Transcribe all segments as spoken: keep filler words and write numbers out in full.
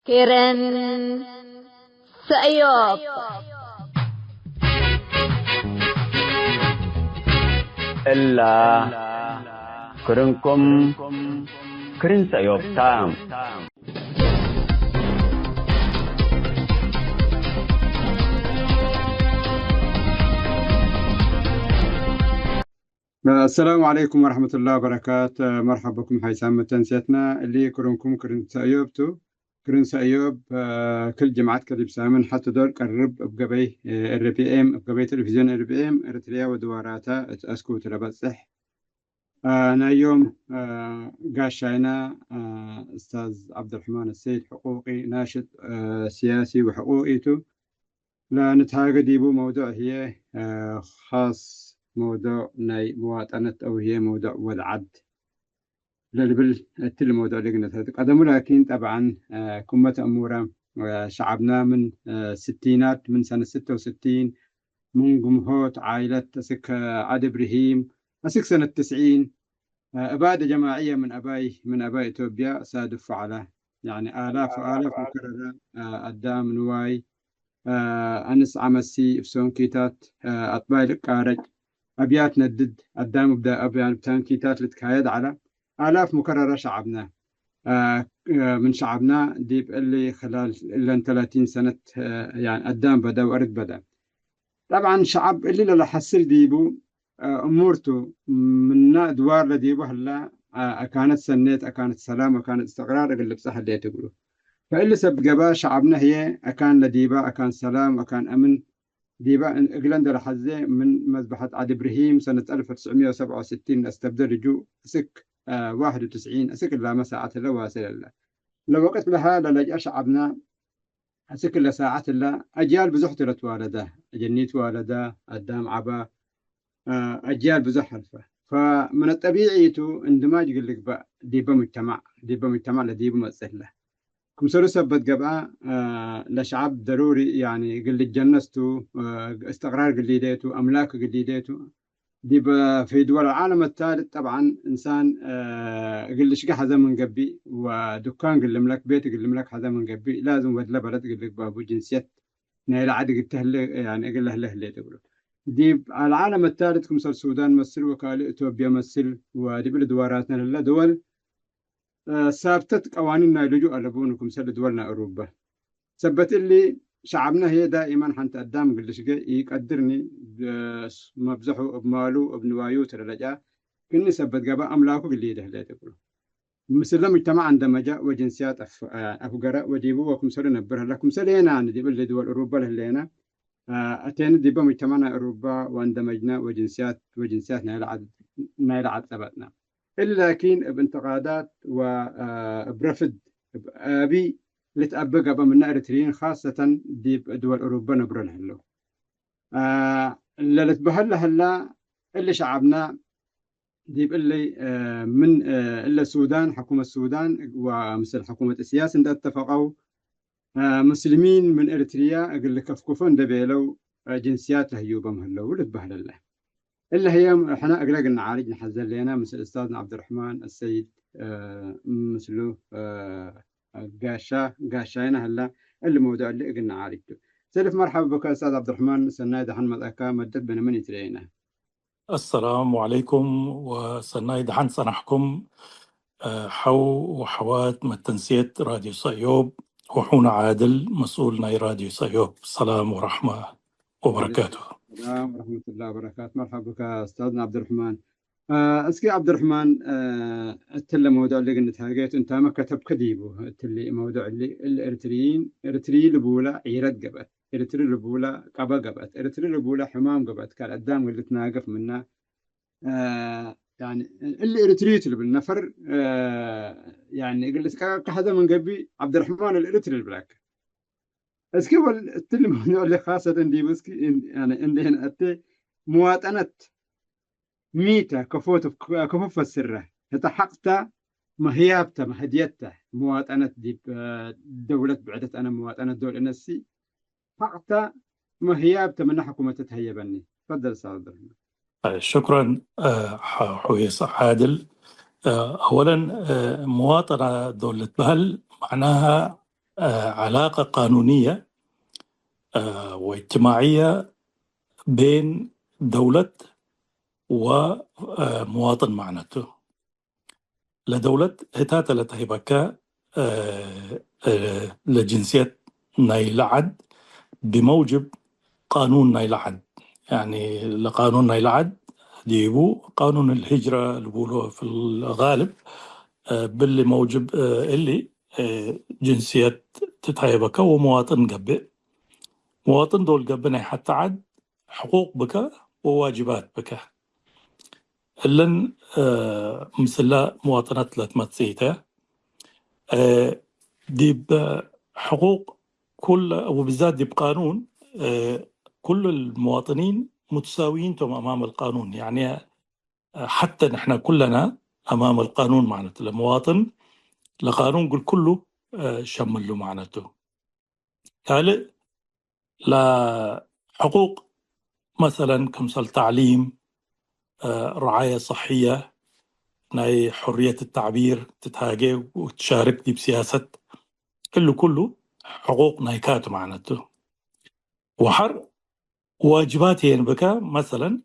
ክርን ሰእዮብ። እላ ክርንኩም ክርን ሰእዮብ ታ። አሰላሙ ዐለይኩም ወረሕመቱላሂ ወበረካት። መርሐበ ብኩም ሓይሳም መተንሴትና። እሊ ክርንኩም ክርን ሰእዮብ ቱ። ክርን ሰእዮብ፣ አ፣ ክል ጅምዐት ከዲብ ሳምን ሐቱ ዶል ቀርብ እብ ገበይ፣ አ፣ ኤር ቢ ኤም፣ እብ ገበይ ቴሌቪዝዮን ኤር ቢ ኤም ኤርትርያ ወድዋራታ እት አስኩ ቱ ለበጽሕ። አ፣ ናይ ዮም፣ አ፣ ጋሻይና፣ አ፣ እስታዝ ዐብዱርሕማን አሰይድ ሕቁቂ፣ ናሽጥ፣ አ፣ ሲያሲ ወሕቁቂ ቱ። ለንትሃጌ ዲቡ መውዱዕ ህዬ፣ አ፣ ኻስ መውዱዕ ናይ መዋጠነት አው ህዬ መውዱዕ ወድ ዐድ ለልብል እትሊ መውዱዕ እሊ እግል ነትሐደት ቀደሙ። ላኪን ጠብዐን፣ አ፣ ክመ ተአሙረ፣ አ፣ ሸዐብና ምን፣ አ፣ ስቲናት፣ ምን ሰነት ስተ ወስቲን፣ ምን ግምሆት ዓይለት እስክ ዐድ እብርሂም፣ እስክ ሰነት ትስዒን፣ አ፣ እባደ ጀማዕየ ምን አባይ፣ ምን አባይ ኢትዮጵያ ሳድፎ ዐለ። ያኒ አላፍ ወአላፍ ሙከረረ፣ አ፣ አዳም ንዋይ፣ አ፣ አንስ ዐመሲ እብ ሶንኪታት፣ አ፣ አጥባይ ልቃረጭ፣ አብያት ነድድ፣ አዳም እብ ዳ-፣ አብ፣ ያኒ እብ ታንኪታት ልትካየድ ዐለ። አላፍ ሙከረረ ሸዐብነ፣ አ፣ አ፣ ምን ሸዐብነ ዲብ እሊ ክላል እለን ተላቲን ሰነት፣ አ፣ ያኒ አዳም በደ ወአርድ በደ። ጠብዐን ሸዐብ እሊ ለለሐስል ዲቡ፣ አ፣ እሙር ቱ፣ ምነ ድዋር ለዲቡ ህለ፣ አ፣ አካነት ሰኔት፣ አካነት ሰላም፣ አካነት እስትቅራር እግል ልብጸሕ ህሌት እግሉ። ፈእሊ ሰብ ገበ ሸዐብነ ህዬ አካን ለዲበ፣ አካን ሰላም፣ አካን አምን ዲበ እን-፣ እግለ እንዴ ለሐዜ ምን መዝበሐት ዐድ እብርሂም ሰነት አልፍ ወትስዕ ምየ ወሰብዐ ወስቲን ለአስተብደ ልጁእ እስክ፣ አ፣ ዋሕድ ወትስዒን እስክ እላመ ሳዐት ህለ ዋስል ህለ። ለወቅት ለሀ ለለጅአ ሸዐብነ፣ አስክ እለ ሳዐት እለ አጅያል ብዞሕ ቱ ለትዋለደ፣ አጀኒት ዋለደ፣ አዳም ዐበ፣ አ፣ አጅያል ብዞሕ ሐልፈ። ፈምን አጠቢዒ ቱ እንድማጅ እግል ልግበእ ዲበ ሙጅተማዕ፣ ዲበ ሙጅተማዕ ለዲቡ መጽእ ህለ። ክምሰሉ ሰበት ገብአ፣ አ፣ ለሸዐብ ደሩሪ፣ ያኒ እግል ልጀነስ ቱ፣ አ፣ እስትቅራር እግል ሊዴ ቱ፣ አምላክ እግል ሊዴ ቱ፣ ዲብ፣ ፊ ድወል ዓለም አታልት ጠብዓን እንሳን፣ አ፣ እግል ልሽገ ሐዘ ምን ገብእ፣ ወዱካን እግል ልምለክ፣ ቤት እግል ልምለክ ሐዘ ምን ገብእ፣ ላዝም ወድለ በለድ እግል ልግበእ ቡ ጅንስየት ናይለ ዐድ እግል ተህሌ፣ ያኒ እግል ለህሌ ህሌት እግሉ። ዲብ አልዓለም አታልት ክምሰል ሱዳን መስል ወካልእ ኢትዮጵያ መስል፣ ወዲብ እሊ ድዋራትነ ለህለ ድወል፣ አ፣ ሳብተት ቀዋኒን ናይ ልጁእ አለቡኒ ክምሰል ድወል ናይ እሩበ። ሰበት እሊ፣ ሸዐብነ ህዬ ዳኢመን ሐንቲ አዳም እግል ልሽጌ ኢቀድርኒ፣ ብ-፣ መብዘሑ እብ ማሉ እብ ንዋዩ ቱ ለለጅአ፣ ክኒ ሰበት ገብአ አምላኩ እግል ሊዴ ህሌት እግሉ። ምስለ ሙጅተማዕ አንደመጀ ወጅንስያት አፍ-፣ አፍገረ ወዲቡ ወክምሰሉ ነብር ህለ። ክምሰሌና ንዲብ እሊ ድወል እሩበ ለህሌነ፣ አ፣ አቴኒ ዲበ ሙጅተማዕ ናይ እሩበ ወአንደመጅነ ወጅንስያት፣ ወጅንስያት ናይለ ዐድ፣ ናይለ ዐድ ጸበጥነ። እሊ ላኪን እብ እንትቃዳት ወ፣ አ፣ እብ ረፍድ እብ አቢ ልትአበ ገብአ ምነ ኤሪትርይን፣ ካሰተን ዲብ ድወል እሩበ ነብሮ ለህለው። አ፣ ለልትበሀል ለህላ እሊ ሸዐብነ ዲብ እሊ፣ አ፣ ምን፣ አ፣ እለ ሱዳን፣ ሕኩመት ሱዳን ወምስል ሕኩመት እስያስ እንደ አተፈቀው፣ አ፣ ሙስሊሚን ምን ኤሪትርያ እግል ልከፍክፎ እንደ ቤለው፣ አ፣ ጅንስያት ለህዩቦም ህለው ልትበህል እለ። እለ ህዬ ሕነ እግለ እግል ነዓልጅ ነሐዜ ህሌነ፣ ምስል እስታዝነ ዐብዱርሕማን አሰይድ፣ አ፣ ምስሉ፣ አ፣ ጋሻ፣ ጋሻይነ ህለ፣ እሊ መውዱዕ እሊ እግል ነዓልጅ ቱ። ሰልፍ መርሐበ ብከ እስታዝ ዐብዱርሕማን፣ ሰናይ ደሐን መጽአካ፣ መደት ብነ ምን ኢትርኤነ። السلام عليكم وሰናይ ደሐን ጸናሕኩም፣ ሐው ወሐዋት መተንስየት ራድዮ ሰእዮብ፣ ወሑነ ዓድል መስኡል ናይ ራድዮ ሰእዮብ። ሰላም ወረሕመ ወበረካቱ። ሰላም ወረሕመቱላሂ ወበረካቱ። መርሐባ ብካ ኡስታዝና ዐብዱርሕማን። አ፣ እስኪ ዐብዱርሕማን፣ አ፣ እትለ መውዱዕ እሊ እግል ንትሃጌ ቱ፣ እንታመ ከተብከ ዲቡ፣ እትሊ መውዱዕ እሊ፣ እሊ ኤሪትርይን፣ ኤሪትርይ ልቡለ ዒረት ገብአት። ኤሪትሪ ልቡለ ቀበ ገብአት፣ ኤሪትሪ ልቡለ ሕማም ገብአት፣ ካልእ አዳም እግል ልትናገፍ ምና፣ አ፣ ያኒ እሊ ኤሪትሪ ቱ ልብል ነፈር፣ አ፣ ያኒ እግል ልትቀቀ ሐዘ ምን ገብእ፣ ዐብደርሕማን አልኤሪትሪ ልብለከ። እስኪ ወል እትሊ መውዱዕ እሊ ካሰተን ዲቡ እስኪ እን-፣ ያኒ እንዴ ነአቴ፣ መዋጠነት ሚ ተ? ከፎ ቱ-፣ ከፎ ፈስረ። ህተ ሐቅ ተ፣ መህያብ ተ፣ መህድየት ተ፣ መዋጠነት ዲብ፣ አ፣ ደውለት ብዕደት አነ መዋጠነት ዶል እነሲ፣ ሐቅ ተ፣ መህያብ ተ ምነ ሕኩመት ተትሀየበኒ። ትፈደል ኡስታዝ ዐብደርሕማን። አ፣ ሹክረን፣ አ፣ ሐ-፣ ሐውየ ሰ-፣ ዓድል። አ፣ አወለን፣ አ፣ መዋጠና ዶል ልትበህል መዕናሃ ዐላቀ ቃኑንየ ወእጅትማዕየ ቤን ደውለት ወመዋጥን ማዕነቱ። ለደውለት ህታተ ለተህይበከ ለጅንስየት ናይለ ዐድ ብመውጅብ ቃኑን ናይለ ዐድ፣ ያኒ ለቃኑን ናይለ ዐድ ዲቡ ቃኑን الهجرة ልቡሎ في الغالب፣ ብሊ መውጅብ እሊ ጅንስየት ትትሀየበከ ወመዋጥን ገብእ። መዋጥን ዶል ገብእ ናይ ሐተ ዐድ ሕቁቅ ብከ ወዋጅባት ብከ። እለን ምስለ መዋጥነት ለትመጽኢተ። ዲብ ሕቁቅ ኩል ወብዛት ዲብ ቃኑን ኩሉ المواطنين متساويين ቶም أمام القانون። ያኒ ሐተ ንሕነ ኩለና أمام القانون ማዕነቱ ለመዋጥን ለቃኑን እግል ኩሉ ሸምሉ ማዕነቱ። ካልእ ለሕቁቅ መሰለን ክምሰል ተዕሊም፣ ረዓየ ሰሕየ፣ ናይ ሕርየት ተዕቢር ትትሃጌ ወትሻርክ ዲብ ሲያሰት፣ እሊ ኩሉ ሕቁቅ ናይካቱ ማዕነቱ። ወሐር ዋጅባት የን ብከ፣ መሰለን፣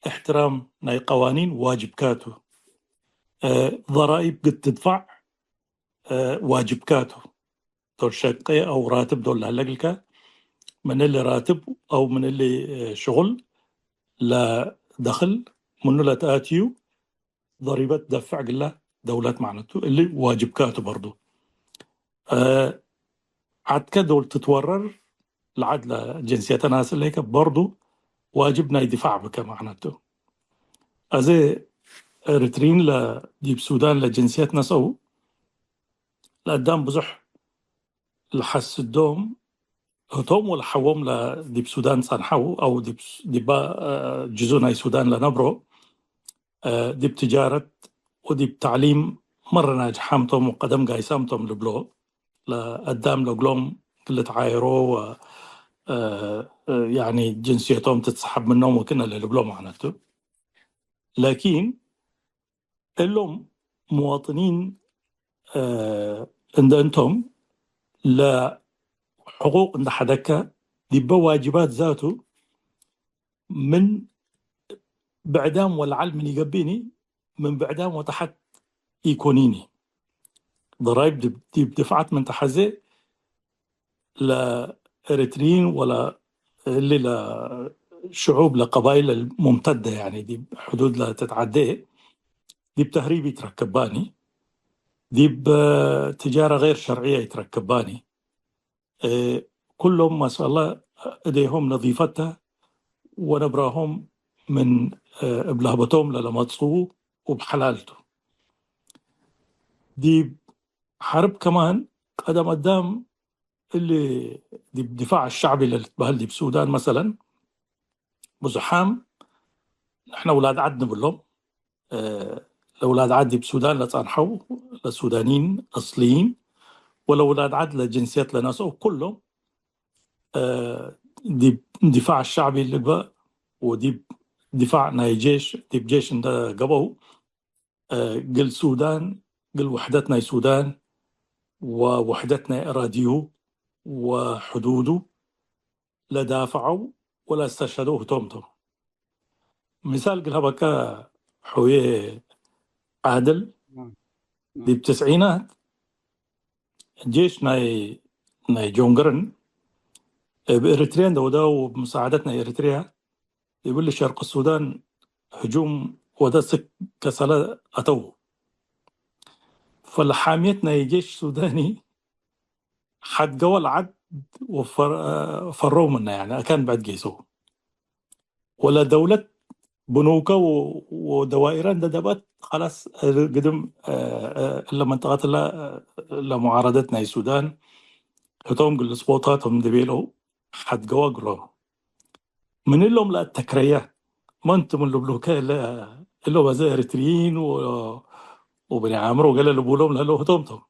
እሕትራም ናይ ቀዋኒን ዋጅብካቱ፣ ضرائب ግድ ትድፋዕ ዋጅብካቱ፣ ዶል ሸቄ አው ራትብ ዶል ለህለ እግልከ፣ ምን እሊ ራትብ አው ምን እሊ ሽቁል ለደክል ምኑ ለተአትዩ ضريبة ትደፍዕ እግለ ደውለት ማዕነቱ፣ እሊ ዋጅብካቱ በርዱ። ዐድከ ዶል ትትወረር ለዐድ ለጅንስየተ ናስእ ለይከ በርዱ ዋጅብ ናይ ድፋዕ ብከ ማዕነቱ። አዜ ኤሪትሪን ለዲብ ሱዳን ለጅንስየት ነሰው ለአዳም ብዙሕ ለሐስዶም ህቶም ወለሐዎም ለዲብ ሱዳን ጸንሐው አው ዲብ፣ ዲባ ጅዙ ናይ ሱዳን ለነብሮ ዲብ ትጃረት ወዲብ ተዕሊም መረ ናጅሓም ቶም ወቀደም ጋይሳም ቶም ልብሎ። ለአዳም ለእግሎም ክል ልትዓየሮ ወ፣ ያኒ ጅንስየቶም ትትሰሐብ ምኖም ወክነ ለልብሎ ማዕነቱ። ላኪን እሎም ሙዋጥኒን እንደ እንቶም ለሕቁቅ እንደ ሐደከ ዲበ ዋጅባት ዛቱ ምን ብዕዳም ወለዐል ምን ኢገብእኒ፣ ምን ብዕዳም ወተሐት ኢኮኒኒ። ضرائب ዲብ፣ ዲብ ድፍዓት ምን ተሐዜ ለኤሪትሪይን ወለ እሊ ለሽዑብ ለቀባይል ሙምተደ፣ ያኒ ዲብ ሕዱድ ለትትዓዴ፣ ዲብ ተህሪብ ኢትረክባኒ፣ ዲብ ትጃረ ገይር ሸርዕየ ኢትረክባኒ። እ፣ ኩሎም ማሻአላህ እዴሆም ነዚፈት ተ ወነብራሆም ምን፣ እ፣ እብ ለህበቶም ለለመጽኡ ወብሐላል ቱ። ዲብ ሐርብ ከማን ቀደም አዳም እሊ ዲብ ድፋዕ አሸዕቢ ለልትበህል ዲብ ሱዳን መሰለን ብዙሓም ንሕነ ውላድ ዐድ ንብሎም። እ፣ ለውላድ ዐድ ዲብ ሱዳን ለጸንሐው ለሱዳኒን አስልይን ወለውላድ ዐድ ለጅንስየት ለነስኦ ኩሎም፣ እ፣ ዲብ ድፋዕ ሸዕቢ ልግበእ ወዲብ ድፋዕ ናይ ጄሽ፣ ዲብ ጄሽ እንደ ገብአው፣ እ፣ ግል ሱዳን፣ ግል ውሕደት ናይ ሱዳን ወውሕደት ናይ አራድዩ ወሕዱዱ ለዳፈዐው ወለአስተሽሀደው ህቶም ቶም። ምሳል እግል ሀበከ ሑዬ ዓድል፣ ናም፣ ናም። ዲብ ትስዒናት ጄሽ ናይ፣ ናይ ጆን ግርን እብ ኤሪትርያ እንደ ወደው፣ እብ መሳዕደት ናይ ኤሪትርያ እብሊ ሸርቅ ሱዳን ህጁም ወደ ስክ ከሰለ አተው። ፈለሓምየት ናይ ጄሽ ሱዳኒ ሐድገወ ለዐድ ወፈር-፣ ፈረው ምነ፣ ያኒ አካን ብዕድ ጌሰው። ወለ ደውለት ብኑከ ወ-፣ ወደዋኢረ እንደ ደብአት፣ ኸላስ ግድም፣ እ፣ እ፣ እለ መንጠቀት እለ ለሙዓረደት ናይ ሱዳን፣ ህቶም ግልጽ ቦታቶም እንደ ቤለው ሐድገወ እግሎ። ምን እሎም ለአተክረየ፣ መን ቱ ምን ልብሉከ፣ እለ፣ እሎም አዜ ኤሪትሪይን ወ-፣ ወበኒ ዓምር ወገሌ ልቡሎም ለህለው ህቶም ቶም።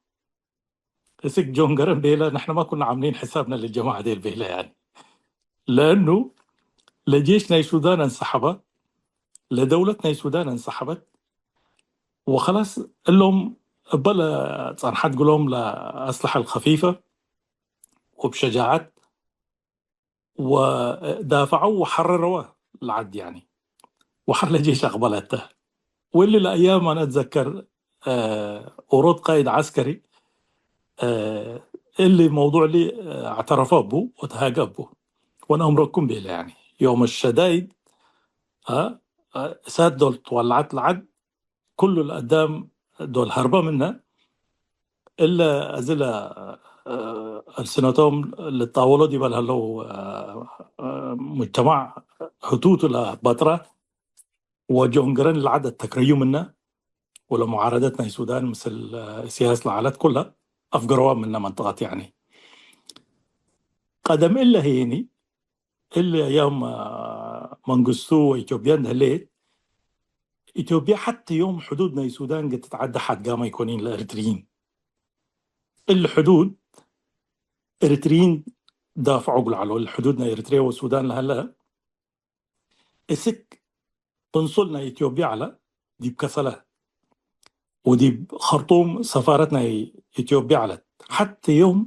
እስክ ጆን ገረን ቤለ፣ "ንሕነ ማ ኩና ዓምሊን ሕሳብነ ለጀማዐ ዴል" ቤለ፣ ያኒ። ለእኑ ለጄሽ ናይ ሱዳን አንሰሐበ፣ ለደውለት ናይ ሱዳን አንሰሐበት፣ ወኸላስ እሎም እበ ለጸንሐት ግሎም ለአስለሐ አልከፊፈ፣ ወብሸጃዐት ወዳፈዐው ወሐረረወ ለዐድ፣ ያኒ፣ ወሐር ለጄሽ አቅበለተ። ወእሊ ለአያም አነ እትዘከር፣ እ፣ ኦሮት ቃይድ ዐስከሪ፣ እ፣ እሊ መውዱዕ እሊ፣ እ፣ አዕተረፈ እቡ ወተሃገ እቡ። ወነአምረኩም ቤለ፣ ያኒ፣ ዮም ሸዳይድ፣ አ፣ አ፣ እሳት ዶል ትወለዐት ለዐድ፣ ኩሉ ለአዳም ዶል ሀርበ ምነ፣ እለ አዝለ፣ እ፣ አልስነቶም ልጣወሎ ዲበ ለሀለው፣ እ፣ እ፣ ሙጅተማዕ ህቱቱ ለበጥረ ወጆንግረን ለዐድ አተክረዩ ምነ፣ ወለሙዓረደት ናይ ሱዳን ምስል፣ እ፣ ኢሰያስ ለዐለት ኩለ አፍገረዋ ምነ መንጠቀት፣ ያኒ። ቀደም እለ ህይኒ፣ እሊ አያም፣ አ፣ መንግስቱ ወኢትዮጵያ እንደ ህሌት፣ ኢትዮጵያ ሐቴ ዮም ሕዱድ ናይ ሱዳን እግል ትትዓደ ሐድጋመ ኢኮኒን ለኤሪትርይን። እሊ ሕዱድ ኤሪትርይን ዳፍዖ እግል ዐለው። እሊ ሕዱድ ናይ ኤሪትርያ ወሱዳን ለሀለ፣ እስክ ቅንሱል ናይ ኢትዮጵያ ዐለ፣ ዲብ ከሰለ ወዲብ ኸርጡም ሰፋረት ናይ ኢትዮጵያ ዐለት። ሐቴ ዮም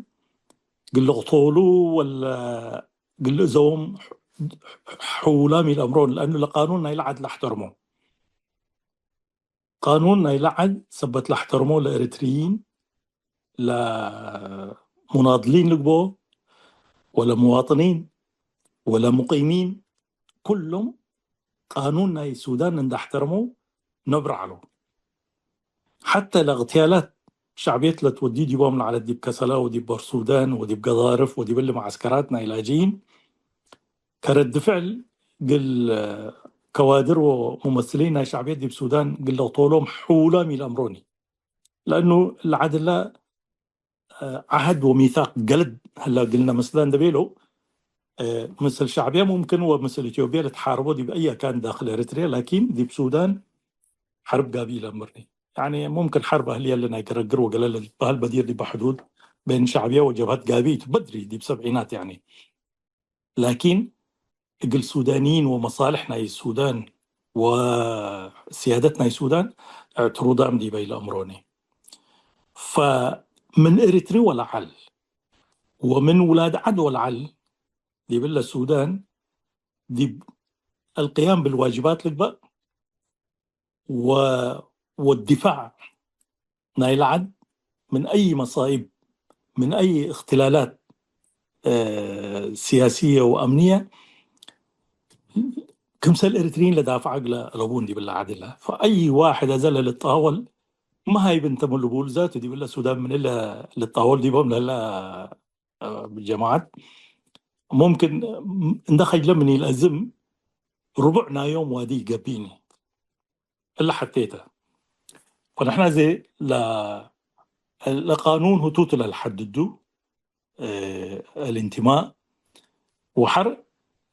እግል ልቅቶሉ ወለ እግል ልእዘዎም ሕውላም ኢለአምሮን፣ ለአኑ ለቃኑን ናይለ ዐድ ለአሕተርሞ። ቃኑን ናይለ ዐድ ሰበት ለአሕተርሞ ለኤሪትርይን ለሙናድሊን ልግበኦ ወለሙዋጥኒን ወለሙቂሚን ኩሎም ቃኑን ናይ ሱዳን እንደ አሕተርመው ነብር ዐለው። ሐተ ለእቅትያላት ሸዕብየት ለትወድዩ ዲቦም ለዐለት ዲብ ከሰለ ወዲብ በርሱዳን ወዲብ ገዳርፍ ወዲብ እሊ መዐስከራት ናይ ላጅኢን ከረድ ፍዕል እግል ከዋድር ወሙመስሊን ናይ ሸዕብየት ዲብ ሱዳን እግል ለቅቶሎም ሕውላም ኢለአምሮኒ። ለእኑ ለዐድለ ዐህድ ወሚታቅ ገልድ ህለ እግልነ ምስለ እንደ ቤለው፣ እ፣ ምስል ሸዕብየ ሙምክን ወምስል ኢትዮጵየ ልትሓርቦ ዲብ አየ ካን ዳክል ኤሪትርየ፣ ላኪን ዲብ ሱዳን ሐርብ ጋብእ ኢለአምርኒ። ያኒ ሙምክን ሐርብ አህልየ እሊ ናይ ገረግር ወገለ ለልትበሀል በዲር ዲበ ሕዱድ በይን ሸዕብየ ወጀብሀት ጋብእ ቱ በድሪ ዲብ ሰብዒናት ያኒ። ላኪን እግል ሱዳንይን ወመሳልሕ ናይ ሱዳን ወስያደት ናይ ሱዳን እዕትሩዳም ዲበ ኢለአምሮኒ። ፈምን ኤሪትሪ ወለዐል ወምን ውላድ ዐድ ወለዐል ዲብለ ሱዳን ዲብ አልቅያም ብልዋጅባት ልግበእ ወ-፣ ወድፋዕ ናይለ ዐድ ምን አይ መሳይብ፣ ምን አይ እክትላላት፣ እ፣ ስያስየ ወአምንየ ክምሰል ኤሪትርይን ለዳፍዐ እግለ አለቡ እንዲብለ ዐድ እለ። ፈአይ ዋሕድ አዘ ለልጣወል መሃይብ እንተ ምን ልቡል ዛቱ ዲብለ ሱዳን ምን እለ ልጣወል ዲቦም ለህለ ጀማዐት ሙምክን እንደ ኸጅለ ምን ኢለአዝም ርቡዕ ናዮም ዋዲ ኢገብእኒ እለ ሐቴተ። ፈንሕና ዘ ለ-፣ ለቃኑን ህቱቱ ለልሐድዱ፣ እ፣ الانتماء ወሐር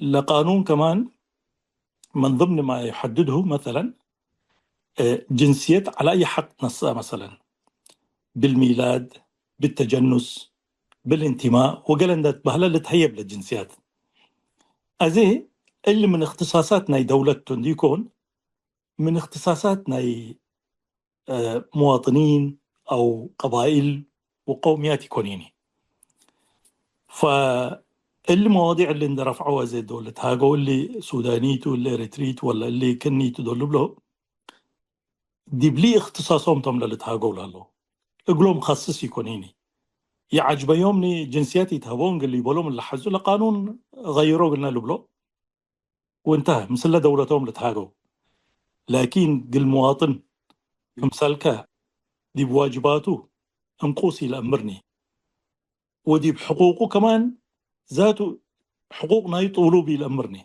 ለቃኑን ከማን من ضمن ما يحدده مثلا እ፣ ጅንስየት ዐለ አይ ሐቅ ነስአ፣ መሰለን፣ ብልሚላድ፣ ብተጀኑስ፣ ብልእንቲማእ ወገለ እንደ ትበህለ ልትሀየብ ለጅንስያት። አዜ እሊ ምን እክትሳሳት ናይ ደውለት ቱ እንዲኮን፣ ምን እክትሳሳት ናይ፣ እ፣ ሙዋጥኒን አው ቀባይል ወቀውምያት ኢኮኒኒ። ፈእሊ መዋዲዕ እሊ እንደ ረፍዐው አዜ ዶል ልትሃገው፣ እሊ ሱዳኒ ቱ፣ እሊ ኤሪትሪ ቱ ወለ እሊ ክኒ ቱ ዶል ልብሎ፣ ዲብሊ እክትሳሶም ቶም ለልትሃገው ለህለው። እግሎም ከስስ ኢኮኒኒ። ይዐጅበዮምኒ ጅንስየት ኢትሀቦን እግል ሊበሎም ለሐዙ ለቃኑን ገይሮ እግልነ ልብሎ። ወእንተሀ፣ ምስለ ደውለቶም ልትሃገው። ላኪን እግል ሙዋጥን ክምሰልከ ዲብ ዋጅባቱ እንቁስ ኢለአምርኒ። ወዲብ ሕቁቁ ከማን ዛቱ ሕቁቅ ናዩ ጥሉብ ኢለአምርኒ።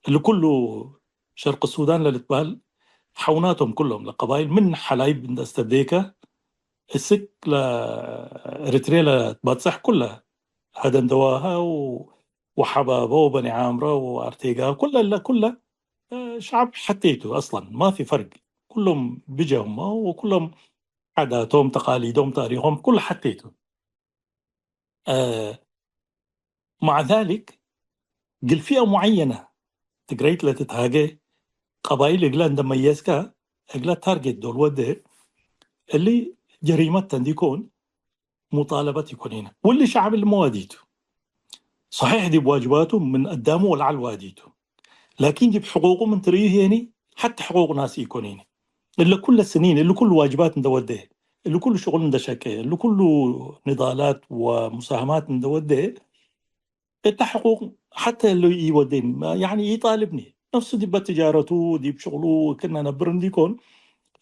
እሊ ኩሉ ሸርቅ ሱዳን ለልትበህል ሐውናቶም ኩሎም ለቀባይል ምን ሐላይብ እንደ አስተብዴከ እስክ ለኤሪትርየ ለትባጽሕ ኩለ ሀደንደዋሀ ወሐባበ ወበኒ ዓምረ ወአርቴጋ ኩለ እለ ኩለ ሸዐብ ሐቴቱ አስለን ማፊ ፈርቅ። ኩሎም ብጀ ህመ ወኩሎም ዓዳቶም፣ ተቃሊዶም፣ ታሪኮም ኩሉ ሐቴቱ። እ፣ መዕ ዛሊክ፣ እግል ፊአ ሙዐየነ ትግረይት ለትትሃጌ ቀባይል እግለ እንደ መየዝከ፣ እግለ ታርጌት ዶል ወዴ፣ እሊ ጀሪመት ተ እንዲኮን ሙጣለበት ኢኮኒነ። ወእሊ ሸዐብ እሊ መዋዲቱ። ሰሒሕ ዲብ ዋጅባቱ ምን አዳሙ ወለዐል ዋዲ ቱ። ላኪን ዲብ ሕቁቁ ምን ትርእዩ ህዬኒ፣ ሐቲ ሕቁቅ ናስ ኢኮኒኒ። እለ ኩለ ስኒን፣ እሊ ኩሉ ዋጅባት እንደ ወዴ፣ እሊ ኩሉ ሽቁል እንደ ሸቄ፣ እሊ ኩሉ ንዳላት ወሙሳህማት እንደ ወዴ፣ እተ ሕቁቅ ሐተ እሉ ኢወዴን፣ ያኒ ኢጣልብኒ። ነፍሱ ዲበ ትጃረቱ፣ ዲብ ሽቅሉ ክእነ ነብር እንዲኮን፣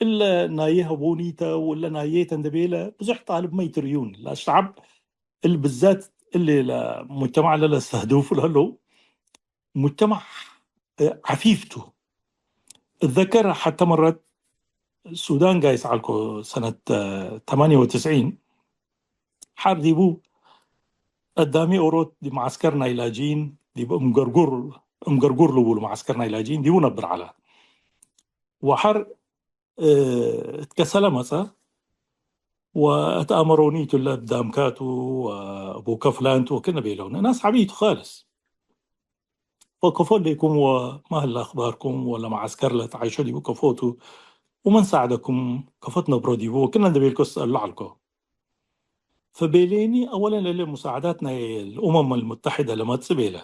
እለ ናዬ ሀቡኒተ ወእለ ናዬተ እንደ ቤለ፣ ብዙሕ ጣልብመ ኢትርእዩን። ለሸዐብ እል ብዛት እሊ ለሙጅተማዕ ለለስተህድፉ ለህለው፣ ሙጅተማዕ ዐፊፍ ቱ። እትዘከር ሐተ መረት ሱዳን ጋይስ ዐልኮ ሰነት ተማንየ ወትስዒን፣ ሐር ዲቡ ቀዳሚ ኦሮት ዲብ መዓስከር ናይ ላጅኢን፣ ዲብ እምገርጉር፣ እምገርጉር ልቡሉ መዓስከር ናይ ላጅኢን ዲቡ ነብር ዐለ። ወሐር እ፣ እት ከሰለ መጸ ወእት አመሮኒ ቱ ለዳምካቱ ወአቡከ ፍላን ቱ ወክነ ቤለውነ። ናስ ዐቢ ቱ ካልስ። ወከፎ ሌኩም ወማ ህለ አክባርኩም ወለመዓስከር ለትዓይሾ ዲቡ ከፎ ቱ ወመን ሳዕደኩም ከፎ ትነብሮ ዲቡ ወክነ እንደ ቤልኮ እሰአሉ ዐልኮ። ፈቤሌኒ አወለን ለለ ሙሳዕዳት ናይ الأمم المتحدة ለመጽእ ቤለ።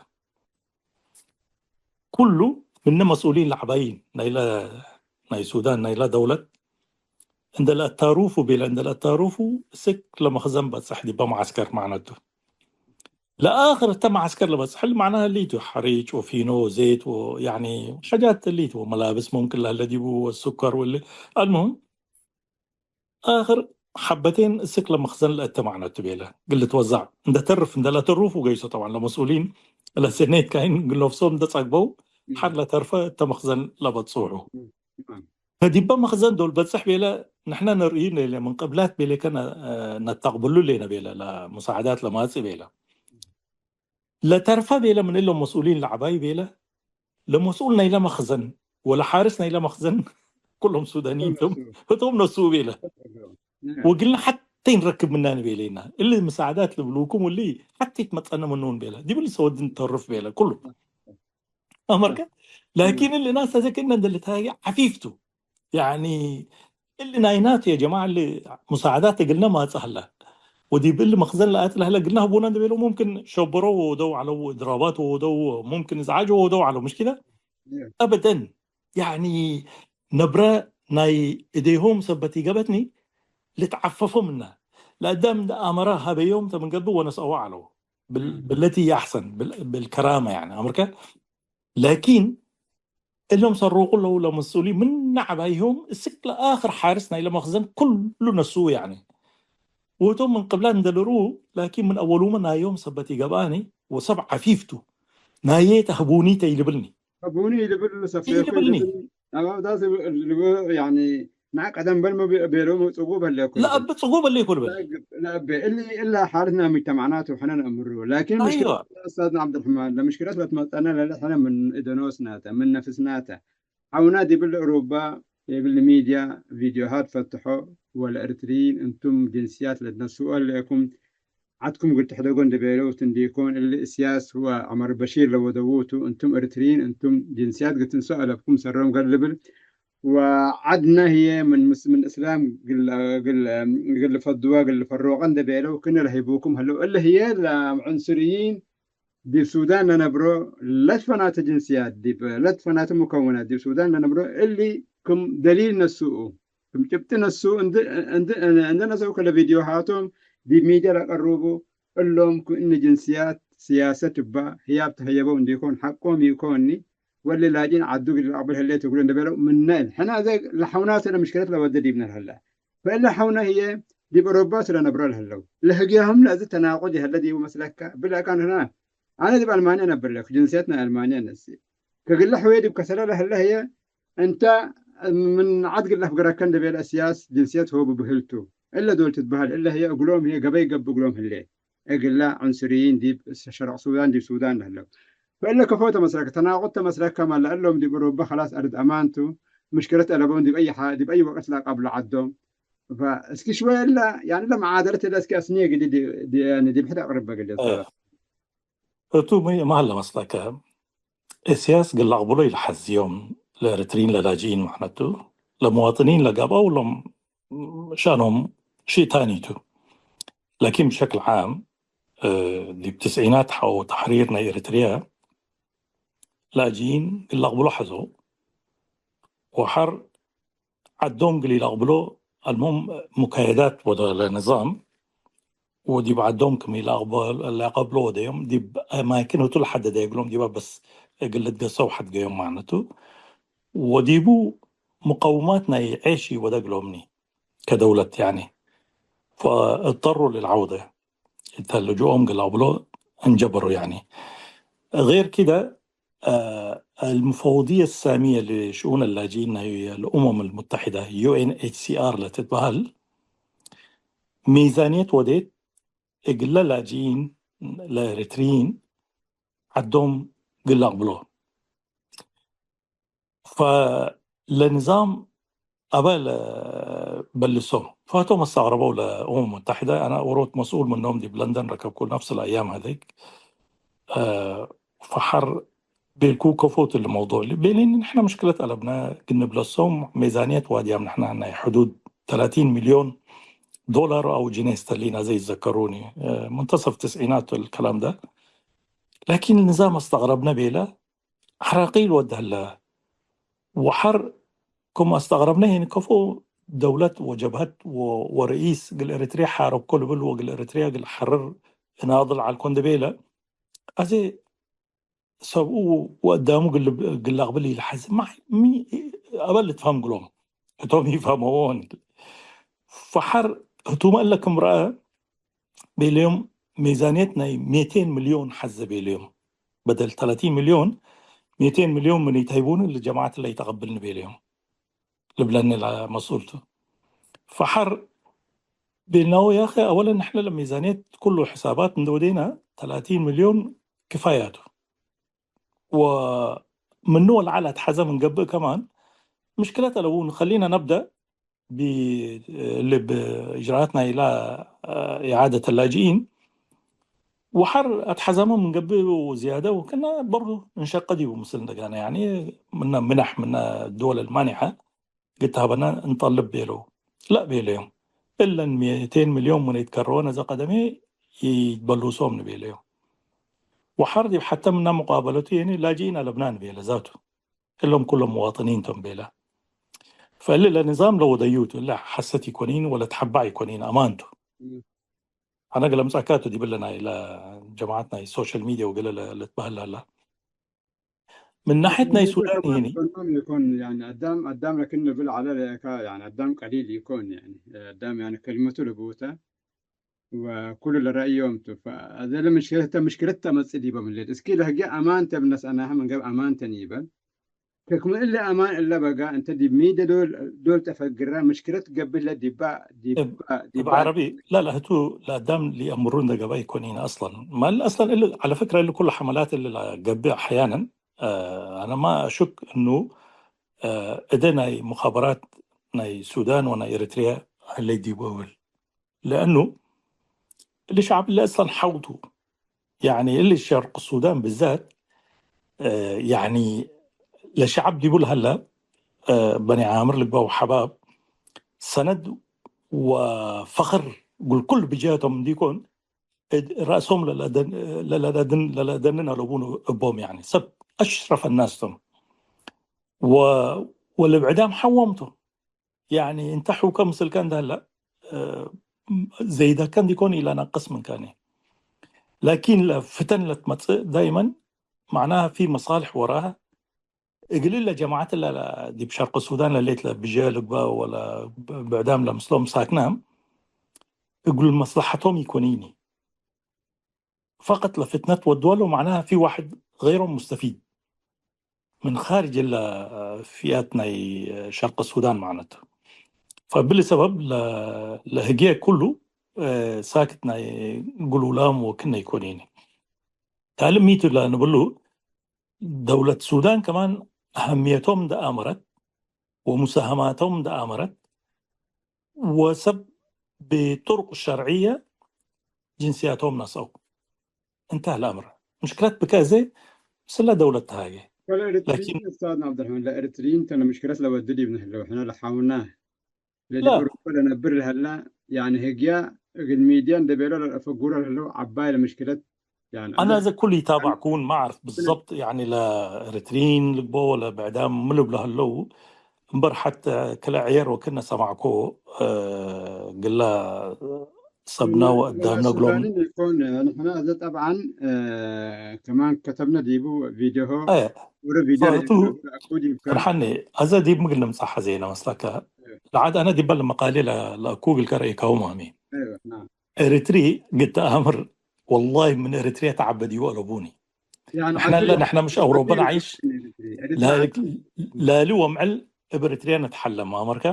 ኩሉ ምነ መስኡሊን ለዐባይን ናይለ፣ ናይ ሱዳን ናይለ ደውለት እንደ ለአታሩፉ ቤለ፣ እንደ ለአታሩፉ እስክ ለመክዘን በጽሕ ዲበ መዓስከር ማዕነቱ። ለአክር እተ መዓስከር ለበጽሕ ማዕናህ እሊቱ ሐሪጭ ወፊኖ ዘይት ወ-፣ ያኒ ሐጃት እሊቱ ወመላብስ ሙምክን ለህለ ዲቡ ወሱከር ወእሊ። አልሙሁም አክር ሐበቴን እስክ ለመክዘን ለእተ ማዕነቱ ቤለ። እግል ልትወዛዕ እንደ ተርፍ እንደ ለተሩፉ ገይሶ ጠብዓን ለመስኡሊን ለሰኔት ካይን እግል ነፍሶም እንደ ጸግበው ሐር ለተርፈ እተ መክዘን ለበጽሑ። ፈዲበ መክዘን ዶል በጽሕ ቤለ፣ ንሕነ ነርእዩ ሌለ ምን ቅብላት ቤሌከ ነ-፣ ነተቅብሉ ሌነ ቤለ ለሙሳዕዳት ለማጽእ ቤለ። ለተርፈ ቤለ ምን እሎም መስኡሊን ለዐባዩ ቤለ፣ ለመስኡል ናይለ መክዘን ወለሓርስ ናይለ መክዘን ኩሎም ሱዳንይን ቶም፣ ህቶም ነስኡ ቤለ። ወግልና ሐቴ ኢንረክብ ምናኒ ቤሌና። እሊ ምሳዕዳት ልብሉኩም እሊ ሐቴ ኢትመጸነ ምኑን ቤለ። ዲብሊ ሰወድ ንተርፍ ቤለ ኩሉ። አመርከ? ላኪን እሊ ናስ አዜ ክእነ እንደ ልትሃጌ ዐፊፍ ቱ። ያኒ እሊ ናይናቱ የ ጀማዕ እሊ ሙሳዕዳት እግልነ ማጽእ ሀለ። ወዲብ እሊ መክዘን ለአቲ ለህለ እግልነ ህቡነ እንደ ቤለው ሙምክን ሸበሮ ወወደው ዐለው፣ እድራባት ወወደው፣ ሙምክን እዝዓጅ ወወደው ዐለው። ምሽኪለ አበደን። ያኒ ነብረ ናይ እዴሆም ሰበት ኢገበትኒ ልትዓፈፎ ምነ። ለአዳም እንደ አመረ ሀበዮም ተ ምን ገብእ ወነስአወ ዐለው። ብል-፣ ብለቲ አሕሰን፣ ብል-፣ ብልከራመ ያኒ አምርከ። ላኪን እሎም ሰሩቁ ለው ለመስኡሊ ምነ ዐባይሆም እስክ ለአክር ሓርስ ናይለ መክዘን ኩሉ ነስኡ ያኒ። ወህቶም ምን ቅብላት እንደ ልርኡ፣ ላኪን ምን አወሉመ ናዮም ሰበት ኢገብአኒ ወሰብ ዐፊፍ ቱ። ናዬ ተህቡኒ ተኢልብልኒ። ሀቡኒ ኢልብል ሰፌርኩ ኢልብልኒ። ኢልብል፣ አባብታስ ልብ ያኒ፣ ና ቀደም በል መ ቤ-፣ ቤሎም ጽጉብ ህሌኩ ኢልብል። ለአብ ጽጉብ ህሌኩ ልብል። ለአብ፣ ለአብ፣ እሊ እላ ሓለትና ሙጅተማዕናት ወሕነ ነአምሩ። ላኪን አይዋ። ምሽክለት ኡስታዝና ዐብደልረሕማን፣ ለምሽክለት ለትመጸነ ለለ ሕነ ምን እደኖስናተ፣ ምን ነፍስናተ። ሐውና ዲብል ኡሩባ፣ ዲብል ሚድያ ቪድዮሃት ፈትሖ፣ ወለእርትርይን እንቱም ጅንስያት ለትነስኦ ህሌኩም፣ ዐድኩም እግል ትሕደጎ እንዴ ቤለው ቱ እንዲኮን፣ እሊ እስያስ ወዐመር በሺር ለወደዉ ቱ፣ እንቱም እርትርይን እንቱም፣ ጅንስያት እግል ትንሰኦ አለብኩም ሰሮም ገር ልብል። ወዐድነ ህዬ ምን ምስ-፣ ምን እስላም እግል፣ እግል፣ እግል ልፈድወ፣ እግል ልፈሮቀ እንዴ ቤለው ክእነ ለህይቡኩም ህለው። እሊ ህዬ ለዕንሱርይን ዲብ ሱዳን ለነብሮ ለትፈናተ ጅንስያት፣ ዲብ ለትፈናተ ሙከውናት ዲብ ሱዳን ለነብሮ እሊ ክም ደሊል ነስኡ። ክም ጭብጥ ነሱ እንድ-፣ እንድ-፣ እንደ ነሰው ከለ ቪድዮሃቶም ዲብ ሚድያ ለቀሩቡ እሎም ክእኒ ጅንስያት ስያሰት እባ ህያብ ተሀየበው እንዲኮን ሐቆም ኢኮኒ ወለ ላጅኢን ዐዱ እግል ለአቅብል ህሌት እግሉ እንደ ቤለው ምነ እል። ሕነ አዜ ለሐውናተ ለምሽክለት ለወደ ዲብነ ለሀለ። ፈእለ ሐውነ ህዬ ዲብ አውሮፓ ቱ ለነብሮ ለህለው። ለህግያሁም ለእዚ ተናቁድ ይሀለ ዲቡ መስለከ? ብለካን ህና አነ ዲብ አልማንያ ነብር ለኩ፣ ጅንስየት ናይ አልማንያ ነስእ። ከግለ ሕውየ ዲብ ከሰለ ለህለ ህዬ እንተ ምን ዐድ ግለፍ ገረከ እንዴ ቤለ እስያስ ጅንስየት ሆቡ ብህል ቱ። እለ ዶል ትትበህል፣ እለ ህዬ እግሎም ህዬ ገበይ ገብእ እግሎም ህሌ። እግለ ዑንሱርይን ዲብ ሸረቅ ሱዳን ዲብ ሱዳን ለህለው። ፈእለ ከፎ ተመስለከ፣ ተናቁድ ተመስለከ ማለ እሎም ዲብ እሮበ ከላስ አርድ አማን ቱ፣ ምሽክለት አለቦም ዲብ አይ ሐ-፣ ዲብ አይ ወቅት ለአቃብሎ ዐዶም። ፈእስኪ ሽወየ እለ፣ ያኒ ለመዓደለት እለ እስኪ አስንየ ግዲ ዲ-፣ ዲ-፣ ያኒ ዲብ ሕድ አቅርበ ግዲ። እቱ ሚ-፣ ማለ መስለከ፣ እስያስ እግል ለአቅብሎ ኢለሐዝዮም፣ ለኤረትርይን ለላጅኢን መዕነቱ፣ ለመዋጥኒን ለገብአው እሎም ሸአኖም ሺእ ታኒ ቱ። ላኪን ብሸክል ዓም፣ እ፣ ዲብ ትስዒናት ሐው ተሕሪር ናይ ኤሪትርያ ላጅኢን እግል ለአቅብሎ ሐዘው። ወሐር ዐዶም እግል ኢለአቅብሎ፣ አልሙም ሙካየዳት ወደ ለንዛም ወዲብ ዐዶም ክም ኢለአቅበ-፣ ለአቀብሎ ወደዮም፣ ዲብ አማክን ህቱ ለሐደደ እግሎም ዲበ በስ እግል ልትገሰው ሐድገዮም ማዕነቱ። ወዲቡ ሙቀውማት ናይ ዔሽ ኢወደ እግሎምኒ ከደውለት ያኒ፣ ፈእጠሩ ልልዐውደ። እተ ልጁኦም እግል ለአቅብሎ እንጀበሩ ያኒ። غير كده، آه، المفوضية السامية لشؤون اللاجئين ናይ الأمم المتحدة، ዩ ኤን ኤች ሲ ኣር፣ ለትትበሀል፣ ሚዛንየት ወዴት እግለ ላጅኢን ለኤሪትሪይን ዐዶም እግል ለአቅብሎ። ፈለንዛም አበ ለበልሶም። ፈህቶም አስተቅረበው ለእመም ሙተሕደ። አነ ዎሮት መስኡል ምኖም ዲብ ለንደን ረከብኩ ነፍስ ለአያም ሀዘይክ። አ፣ ፈሐር ቤልኩ ከፎ ቱ ለመውዱዕ ቤሌኒ፣ ንሕነ ምሽክለት አለብነ እግል ንብለሶም ሜዛንየት ዋድያም ንሕነ ናይ ሕዱድ ተላቲን ሚልዮን ዶላር አው ጅኔ ስተርሊን አዜ ይዘከሩኒ። አ፣ ሙንተሰፍ ትስዒናት الكلام ده። ላኪን ንዛም አስተቅረብነ ቤለ። ሐራቂል ወድ ሀለ። ወሐር ክም አስተቅረብነ ሄን ከፎ ደውለት ወጀብሀት ወ-፣ ወረኢስ እግል ኤሪትርያ ሓረብኮ ልብል ወእግል ኤሪትርያ እግል ሐርር እናድል ዐልኮ እንዴ ቤለ፣ አዜ ሰብኡ ወአዳሙ እግል፣ እግል ለአቅብል ኢለሐዜ፣ ማይ ሚ አበ ልትፋም እግሎም፣ ህቶም ኢፋመዎን። ፈሐር ህቱመ እለ ክም ረአ ቤለዮም፣ ሜዛንየት ናይ ሜቴን ሚልዮን ሐዘ ቤለዮም። በደል ተላቲን ሚልዮን፣ ሜቴን ሚልዮን ምን ኢተህይቡኒ ለጀማዐት እለ ኢተቀብልኒ ቤለዮም። ልብለኒ ለመስኡል ቱ። ፈሐር ቤልናሁ፣ ያኸ፣ አወለን ንሕነ ለሜዛንየት ኩሉ ሕሳባት እንዴ ወዴና ተላቲን ሚልዮን ክፋያቱ። ወምኑ ወለዐል አትሐዘ ምን ገብእ ከማን ምሽክለት አለቡ። ከሊና ነብደእ ብ-፣ እሊ ብእጅራአት ናይላ ኢዓደት ላጅኢን ወሐር አትሐዘመ ምን ገብእ ዝያደ ወክእነ በርዱ እንሸቀ ዲቡ ምስል እንደገና፣ ያኒ፣ ምነ ምነሕ ምነ ድወል አልማኒሐ ግታበና እንጠልብ ቤለው። ላ ቤለዮም። እለን ሜቴን ሚልዮን ምን ኢትከረወነ ዘቀደሜ ኢትበሉሶም ንቤለዮም። ወሐር ዲብ ሐተ ምና ሙቃበለቱ የኒ ላጅኢን አለብና ንቤለ ዛቱ። እሎም ኩሎም ሙዋጥኒን ቶም ቤለ። ፈእሊ ለንዛም ለወደዩ ቱ፣ እለ ሐሰት ኢኮኒን ወለ ተሐባዕ ኢኮኒን፣ አማን ቱ። እም። አነ ገለ ምጻካቱ ዲብለ ናይ ለጀማዐት ናይ ሶሻል ሚድያ ወገለ ለ-፣ ለትበህል ሀላ። ምን ናሕየት ናይ ሱዳን ከማን ህኒ። ፈኖም ኢኮን፣ ያኒ አዳም፣ አዳም ለክን ንብል ዐለ ለእካ፣ ያኒ አዳም ቀሊል ኢኮን፣ ያኒ አዳም፣ ያኒ ከልመቱ ልቡተ ወኩሉ ለረአዮም ቱ። ፈአዜ ለምሽክለት፣ ምሽክለት ተመጽእ ዲበ ምሌት። እስኪ ለህጌ አማን ተ ብነስአናሀ ምን ገብእ አማን ተ ኒበል። ከክም እለ አማን እለ በጋ፣ እንተ ዲብ ሚደ ዶል፣ ዶል ተፈግረ፣ ምሽክለት ገብእ ለዲባ፣ ዲባ፣ እብ፣ እብ ዲባ። ዐረቢ፣ ላ፣ ላ፣ ህቱ ለአዳም ሊአምሩ እንደ ገብአ ኢኮኒነ አስለን። ማል አስለን እሊ፣ ዐለ ፍክረ፣ እሊ ኩሉ ሐመላት እሊ ለገብእ አሕያነን፣ አ፣ አነ ማ አሹክ እኑ፣ አ፣ እደ ናይ ሙኻበራት ናይ ሱዳን ወናይ ኤሪትርያ ሀለይ ዲቡ እብል። ለአኑ እሊ ሸዐብ እሊ አስለን ሐውቱ። ያኒ እሊ ሸርቅ ሱዳን ብዛት፣ እ፣ ያኒ ለሸዐብ ዲቡ ለሀለ፣ እ፣ በኒ ዓምር ልግበእ ወሐባብ ሰነድ ወፈኽር እግል ኩሉ ብጀህቶም እንዲኮን፣ እድ ረእሶም ለለደን-፣ ለለደን-፣ ለለደንን አለቡን እቦም፣ ያኒ ሰብ አሽረፍ አናስ ቶም። ወ-፣ ወለብዕዳም ሐዎም ቶም። ያኒ እንተ ሑከ ምስልከ እንደ ህለ፣ እ፣ ዘይደከ እንዲኮን ኢለነቅስ ምንከኒ። ላኪን ለፍተን ለትመጽእ ዳይመን መዕናሃ ፊ መሳልሕ ወራሃ። እግል እለ ጀማዐት እለ ዲብ ሸርቅ ሱዳን ለሌት ለብጀ ልግበእ ወለ ብዕዳም ለምስሎም ሳክናም እግል መስለሐቶም ኢኮኒኒ። ፈቀጥ ለፍትነት ወድወሎ መዕናሃ ፊ ዋሕድ ገይሮም ሙስተፊድ። ምን ካርጅ እለ ፊአት ናይ ሸርቅ ሱዳን ማዕነቱ። ፈብሊ ሰበብ ለ-፣ ለህግየ ኩሉ፣ እ፣ ሳክት ናይ ግሉላም ወክነ ኢኮኒኒ። ካልእ ሚቱ ለንብሉ፣ ደውለት ሱዳን ከማን አሀምየቶም እንደ አመረት ወሙሳሀማቶም እንደ አመረት፣ ወሰብ ብጥሩቅ ሸርዕየ ጅንስያቶም ነስአው። እንተህ ለአምር። ምሽክለት ብከ እዜ ምስለ ደውለት ተሃጌ። ወለኤሪትሪይን ላኪን ኡስታዝ ዐብደልረሕማን፣ ለኤሪትሪይን ተ ለምሽክለት ለወዲ ዲብ ንህለው፣ ሕነ ለሓውና ለዲ ላ። አውሮፓ ለነብር ለሀላ፣ ያኒ ህግያ እግል ሚድያ እንዴ ቤሎ ለልአፈጉረ ለህለው ዐባይ ለምሽክለት፣ ያኒ፣ አነ አዜ እዜ ኩሉ ይታባዕኩን ማ አዕርፍ ብዘብጥ፣ ያኒ፣ ለኤሪትሪን ልግቦ ወለ ብዕዳም ምን ልብሎ ህለው፣ እምበር ሐተ ክለ ዕየር ወክነ ሰማዕኮ፣ እ፣ ግላ ሰብነ ወአዳምነ እግሎም። ሱዳንን ኢኮን፣ ንሕነ አዜ ጠብዓን፣ እ፣ ከማን ከተብነ ዲቡ ቪዲዮሆ፣ አየ፣ ወረ ቪዲዮ ፈቱ ለኢኮን አኩ ዲብከ። ፈርሐኒ፣ አዜ ዲብ ምግል ንምጻሕ ሐዜነ መስለከ። አየ። ለዓድ አነ ዲበ ለመቃሌ ለ-፣ ለአኩ እግልከ ረአይካሁ ማሚ። አየ፣ ናም። ኤሪትሪ ግድ ተአምር፣ ወላሂ ምን ኤሪትርየ ተዐበ ዲቡ አለቡኒ። ያኒ ንሕነ ዐቢ እለ ንሕነ ምሽ አውሮበ ዐቢ ነዐይሽ፣ ኤሪትሪ፣ ኤሪትሪ ላሊ፣ ዐቢ። ላሊ ወምዕል እብ ኤሪትርየ ነትሐለም አመርከ።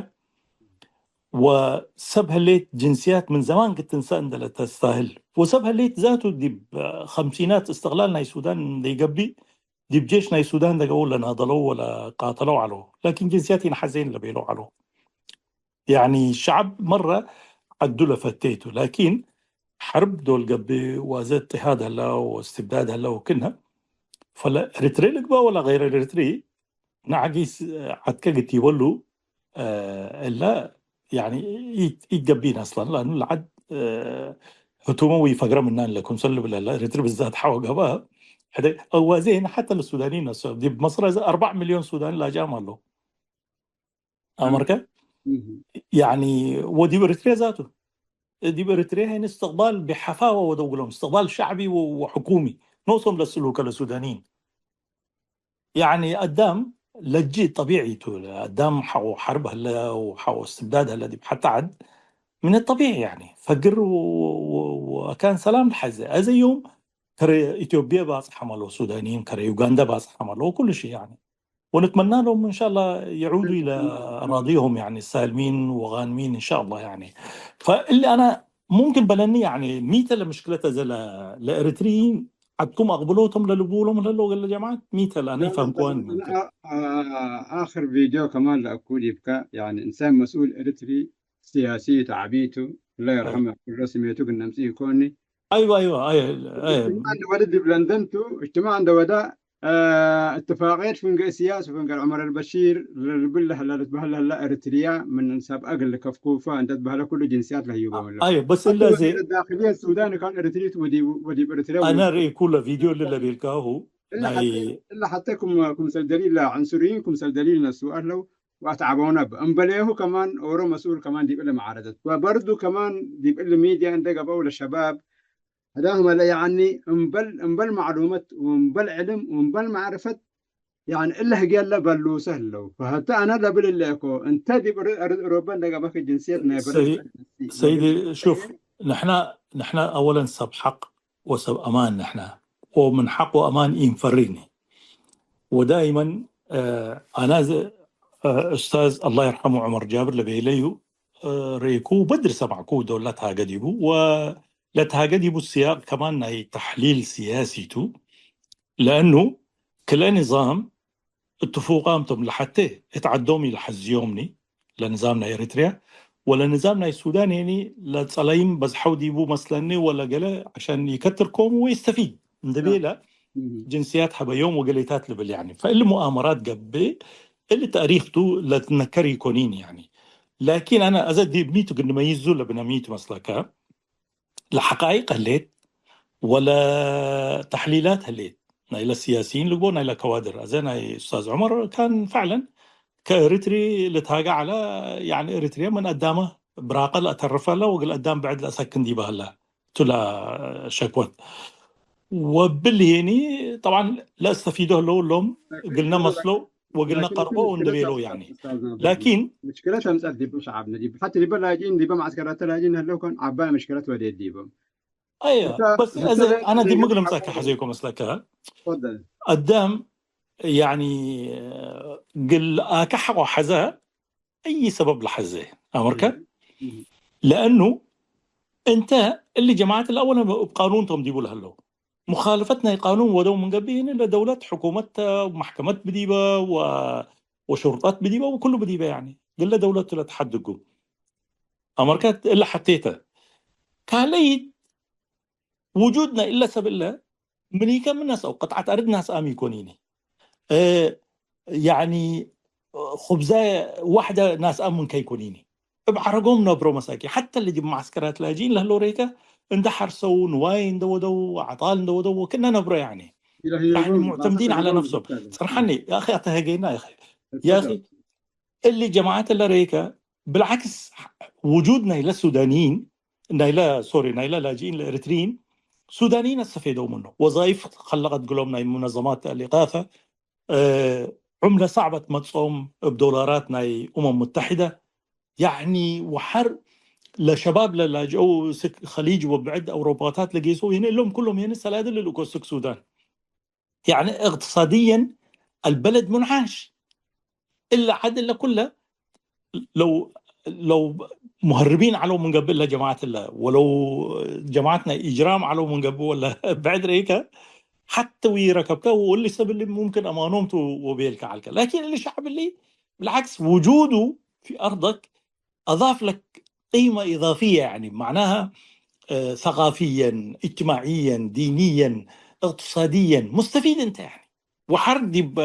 ወሰብ ህሌት ጅንስያት ምን ዘማን ክትንሰእ እንደ ለተስታህል፣ ወሰብ ህሌት ዛቱ ዲብ ኸምሲናት እስትቅላል ናይ ሱዳን እንደ ይገብእ፣ ዲብ ጄሽ ናይ ሱዳን ደገው ለናደለው ወለቃተለው ዐለው። ላኪን ጅንስያት ኢነሐዜን ለቤለው ዐለው። ያኒ ሸዐብ መረ ዐዱ ለፈቴቱ፣ ላኪን ሐርብ ዶል ገብእ ወአዜ እጥሃድ ሀለ ወእስትብዳድ ሀለ ወክነ፣ ፈለ ኤሪትሪ ልግበእ ወለ ገይረ ኤሪትሪ፣ ነዐጊስ ዐድከ ግቲበሉ፣ እ፣ እለ፣ ያኒ፣ ኢት-፣ ኢትገቢን አስለን፣ ለአኑ ለዐድ፣ እ፣ ህቱመ ወኢፈግረ ምናን ለክምሰል ልብል ህለ፣ ኤሪትሪ ብዛት ሐወ ገብአ፣ ሕደ አዋዜን ሐተ ለሱዳኒን ነፍሰ፣ ዲብ መስር አዜ አርበዕ ሚልዮን ሱዳኒ ላጃም አለው። አመርከ? እም። ያኒ፣ ወዲብ ኤሪትርየ ዛቱ፣ ዲብ ኤሪትርየ ህን እስትቅባል ብሐፋወ ወደው እግሎም፣ እስትቅባል ሸዕቢ ወ-፣ ወሕኩሚ፣ ኖሶም ለስእሉከ ለሱዳኒን። ያኒ አዳም ለጂ ጠቢዒ ቱ፣ አዳም ሐቆ ሐርብ ህለ ወሐቆ እስትብዳድ ህለ ዲብ ሐተ ዐድ፣ ምን ጠቢዒ ያኒ ፈግር ወ-፣ ወ-፣ ወአካን ሰላም ለሐዜ። አዜ ዮም ከረ ኢትዮጵየ ባጽሕ ዐመሎ፣ ሱዳኒን ከረ ዩጋንዳ ባጽሕ ዐመሎ፣ ወኩሉ ሺ ያኒ። ወንትመና ለሁም እንሻላ የዑዱ ኢለ አራዲሁም ያኒ ሳልሚን ወጋንሚን እንሻላ ያኒ። ፈእሊ አነ ሙምክን በለኒ ያኒ ሚተ ለምሽክለት አዜ ለ-፣ ለኤሪትሪይን ዐድኩም አቅብሎቶም ለልብሎም ለሎ ገለ ጀማዐት ሚተ ለአነ ላ፣ ላ፣ ይፈህምክዋን ላ፣ ሙምክን። አ-፣ አ-፣ አክር ቪድዮ ከማን ለአኩ ዲብከ፣ ያኒ እንሳን መስኡል ኤሪትሪ ሲያሲ ቱ ዐቢ ቱ፣ አለ አይ። ይርሐመ፣ ኩሎ ስሜቱ ግን ነምጽእ ኢኮኒ። አይወ፣ አይወ፣ አይ፣ አይ። እጅትማዕ እንደ ወደ ዲብ ለንደን ቱ፣ እጅትማዕ እንደ ወደ፣ አ፣ እትፋቅየት ፍንጌ እስያስ ወፍንጌ ዑመር አልበሺር ለልብል ለህለ ልትበህል ለህለ ኤሪትርያ ምን ሰብ አግል ልከፍኩፈ እንደ ትበህለ ኩሉ ጅንስያት ለህዩቦም እለ። አይ፣ በስ ሐቴ እለ አዜ ወዚር ዳክልየት ሱዳን ካን ኤሪትሪት ወዲብ፣ ወዲብ ኤሪትርያ አነ ወዲብ ርእይኩ ለቪድዮ እለ ለቤልካሁ እለ ናይ ሐቴ፣ እለ ሐቴ ክም፣ ክምሰል ደሊል ለዕንሱርይን ክምሰል ደሊል ነስኡ አለው። ወአትዐበውነ እበ። እምበሌሁ ከማን ኦሮ መስኡል ከማን ዲብ እሊ መዓረደት ወበርዱ ከማን ዲብ እሊ ሚድያ እንዴ ገብአው ለሸባብ፣ ህዳሁመ ለያኒ እምበል፣ እምበል ማዕሉመት ወእምበል ዕልም ወእምበል ማዕርፈት፣ ያኒ እለ ህግየለ በሉሰ ህለው። ፈህተ አነ ለብል እለ እኮ፣ እንተ ዲብ ር-፣ ር-፣ ሮበ እንዴ ገብአክ ጅንስየት ናይ በርድ ሰይ-፣ ሰይዲ፣ ሹፍ፣ ንሕና፣ ንሕና አወለን ሰብ ሐቅ ወሰብ አማን ንሕና፣ ወምን ሐቅ ወአማን ኢንፈሪኒ። ወዳይመን፣ እ፣ አና ዘ-፣ እ፣ ኡስታዝ አላህ ይርሐሙ ዑመር ጃብር ለቤለዩ፣ እ፣ ርኢኩ በድር ሰማዕኩ፣ ዶል ለትሃገ ዲቡ፣ ወለትሃገ ዲቡ ሲያቅ ከማን ናይ ተሕሊል ሲያሲ ቱ። ለእኑ ክልኤ ንዛም እትፉቃም ቶም፣ ለሐቴ እት ዐዶም ኢለሐዝዮምኒ፣ ለንዛም ናይ ኤሪትርያ ወለንዛም ናይ ሱዳን፣ ያኒ ለጸላይም በዝሐው ዲቡ መስለኒ ወለገሌ ዐሸን ይከትርኮም ወይስተፊድ እንዴ ቤለ እም። ጅንስያት ሀበዮም ወገሌታት ልብል፣ ያኒ ፈእሊ ሙአመራት ገብእ፣ እሊ ተእሪክ ቱ ለትነከር ኢኮኒን፣ ያኒ ላኪን አነ አዘ ዲብ ሚቱ ግን መይዙ ለብነ ሚቱ መስለከ፣ ለሐቃይቅ ህሌት ወለ ተሕሊላት ህሌት፣ ናይለ ሲያሲይን ልግቦ ናይለ ከዋድር። አዜ ናይ ኡስታዝ ዑመር ካን ፈዕለን ከኤሪትሪ ልትሃገ ዐለ፣ ያኒ ኤሪትርየ ምን አዳመ ብራቀ ለአተርፈ ለ ወእግል አዳም ብዕድ ለአሰክን ዲበ ህለ ቱ ለሸክወት። ወብል ህዬኒ ጠብዓን ለአስተፊዶ ህለው እሎም እግልነ መስለው ወእግልነ ላኪን ቀርቦ እተ እንዴ ምሽክለት ቤለው ያኒ። ኡስታዝና ላኪን ምሽክለት አምጸት ዲብ ሸዓብነ ዲብ ሐቲ ዲበ ላጅኢን ዲበ መዓስከራት ላጅኢን ህለው ከን ዐባይ ምሽክለት ወዴት ዲቦም። አየ፣ እተ በስ እተ አዜ አነ ዲብ ምግል ምጻከ ሐዜኮ መስለከ ተፈደል። አዳም ያኒ ግል አከ ሐቆ ሐዘ አይ ሰበብ ለሐዘ አመርከ? እህ፣ እህ። ለእኑ እንተ እሊ ጀማዐት ለአወለ እብ ቃኑን ቶም ዲቡ ለህለው። ሙኻልፈት ናይ ቃኑን ወደው ምን ገብእ ህኒ ለደውለት ሕኩመት መሕከመት ብዲበ ወ-፣ ወሹርጠት ብዲበ ወኩሉ ብዲበ ያኒ። ግለ ደውለቱ ለተሐድጉ። አመርከ እለ ሐቴተ። ካልአይት ውጁድ ናይ እለ ሰብ እለ ምኒከ ምን ነስአው ቅጥዓት አርድ ናስአም ኢኮኒኒ። እ፣ ያኒ ኹብዘ ዋሕደ ናስአም ምን ከይኮኒኒ። እብ ዐረጎም ነብሮ መሳኪን። ሐተ እሊ ዲብ መዐስከራት ላጅኢን ለህለው ሬከ እንደ ሐርሰው፣ ንዋይ እንደ ወደው፣ አዕጣል እንደ ወደው ወክእነ ነብሮ ያኒ። ያኒ ሙዕተምዲን ዐለ ነፍሶም። ጽንሐኒ፣ ያኺ አተሀጌና፣ ያኺ። ያኺ፣ እሊ ጀማዐት እለ ሬከ፣ ብልዓክስ፣ ውጁድ ናይለ ሱዳንይን፣ ናይለ፣ ሶሪ፣ ናይለ ላጅኢን ለኤሪትሪይን፣ ሱዳንይን አስተፌደው ምኑ። ወዛይፍ ከለቀት እግሎም ናይ ሙነዘማት አልኢቃፈ፣ እ፣ ዑምለ ሰዕበት መጽኦም እብ ዶላራት ናይ ኡመም ሙተሕደ፣ ያዕኒ ወሐር ለሸባብ ለላጅአው ስክ ኸሊጅ ወብዕድ አውሮፓታት ለጌሰው የነ እሎም ኩሎም የነ ሰላዲ ልልእኮ ስክ ሱዳን። ያዕኒ እቅትሳድየን አልበለድ ሙንዓሽ እለ ዐድ እለ ኩለ ለው፣ ለው ሙሀርቢን ዐለው ምን ገብእ እለ ጀማዐት እለ፣ ወለው ጀማዐት ናይ ኢጅራም ዐለው ምን ገብእ ወለ ብዕድ ረኢከ፣ ሐተ ዊረከብከ ወእሊ ሰብ እሊ ሙምክን አማኖም ቱ ወቤልከ ዐልከ። ላኪን እሊ ሸዕብ እሊ ብልዓክስ ውጁዱ ፊ አርደክ አዳፍ ለክ ቂመ ኢዳፍየ፣ ያኒ መዕናሃ፣ እ፣ ሰቃፍየን፣ እጅትማዕየን፣ ዲንየን፣ እቅትሳድየን ሙስተፊድ እንተ፣ ያኒ ወሐር ዲብ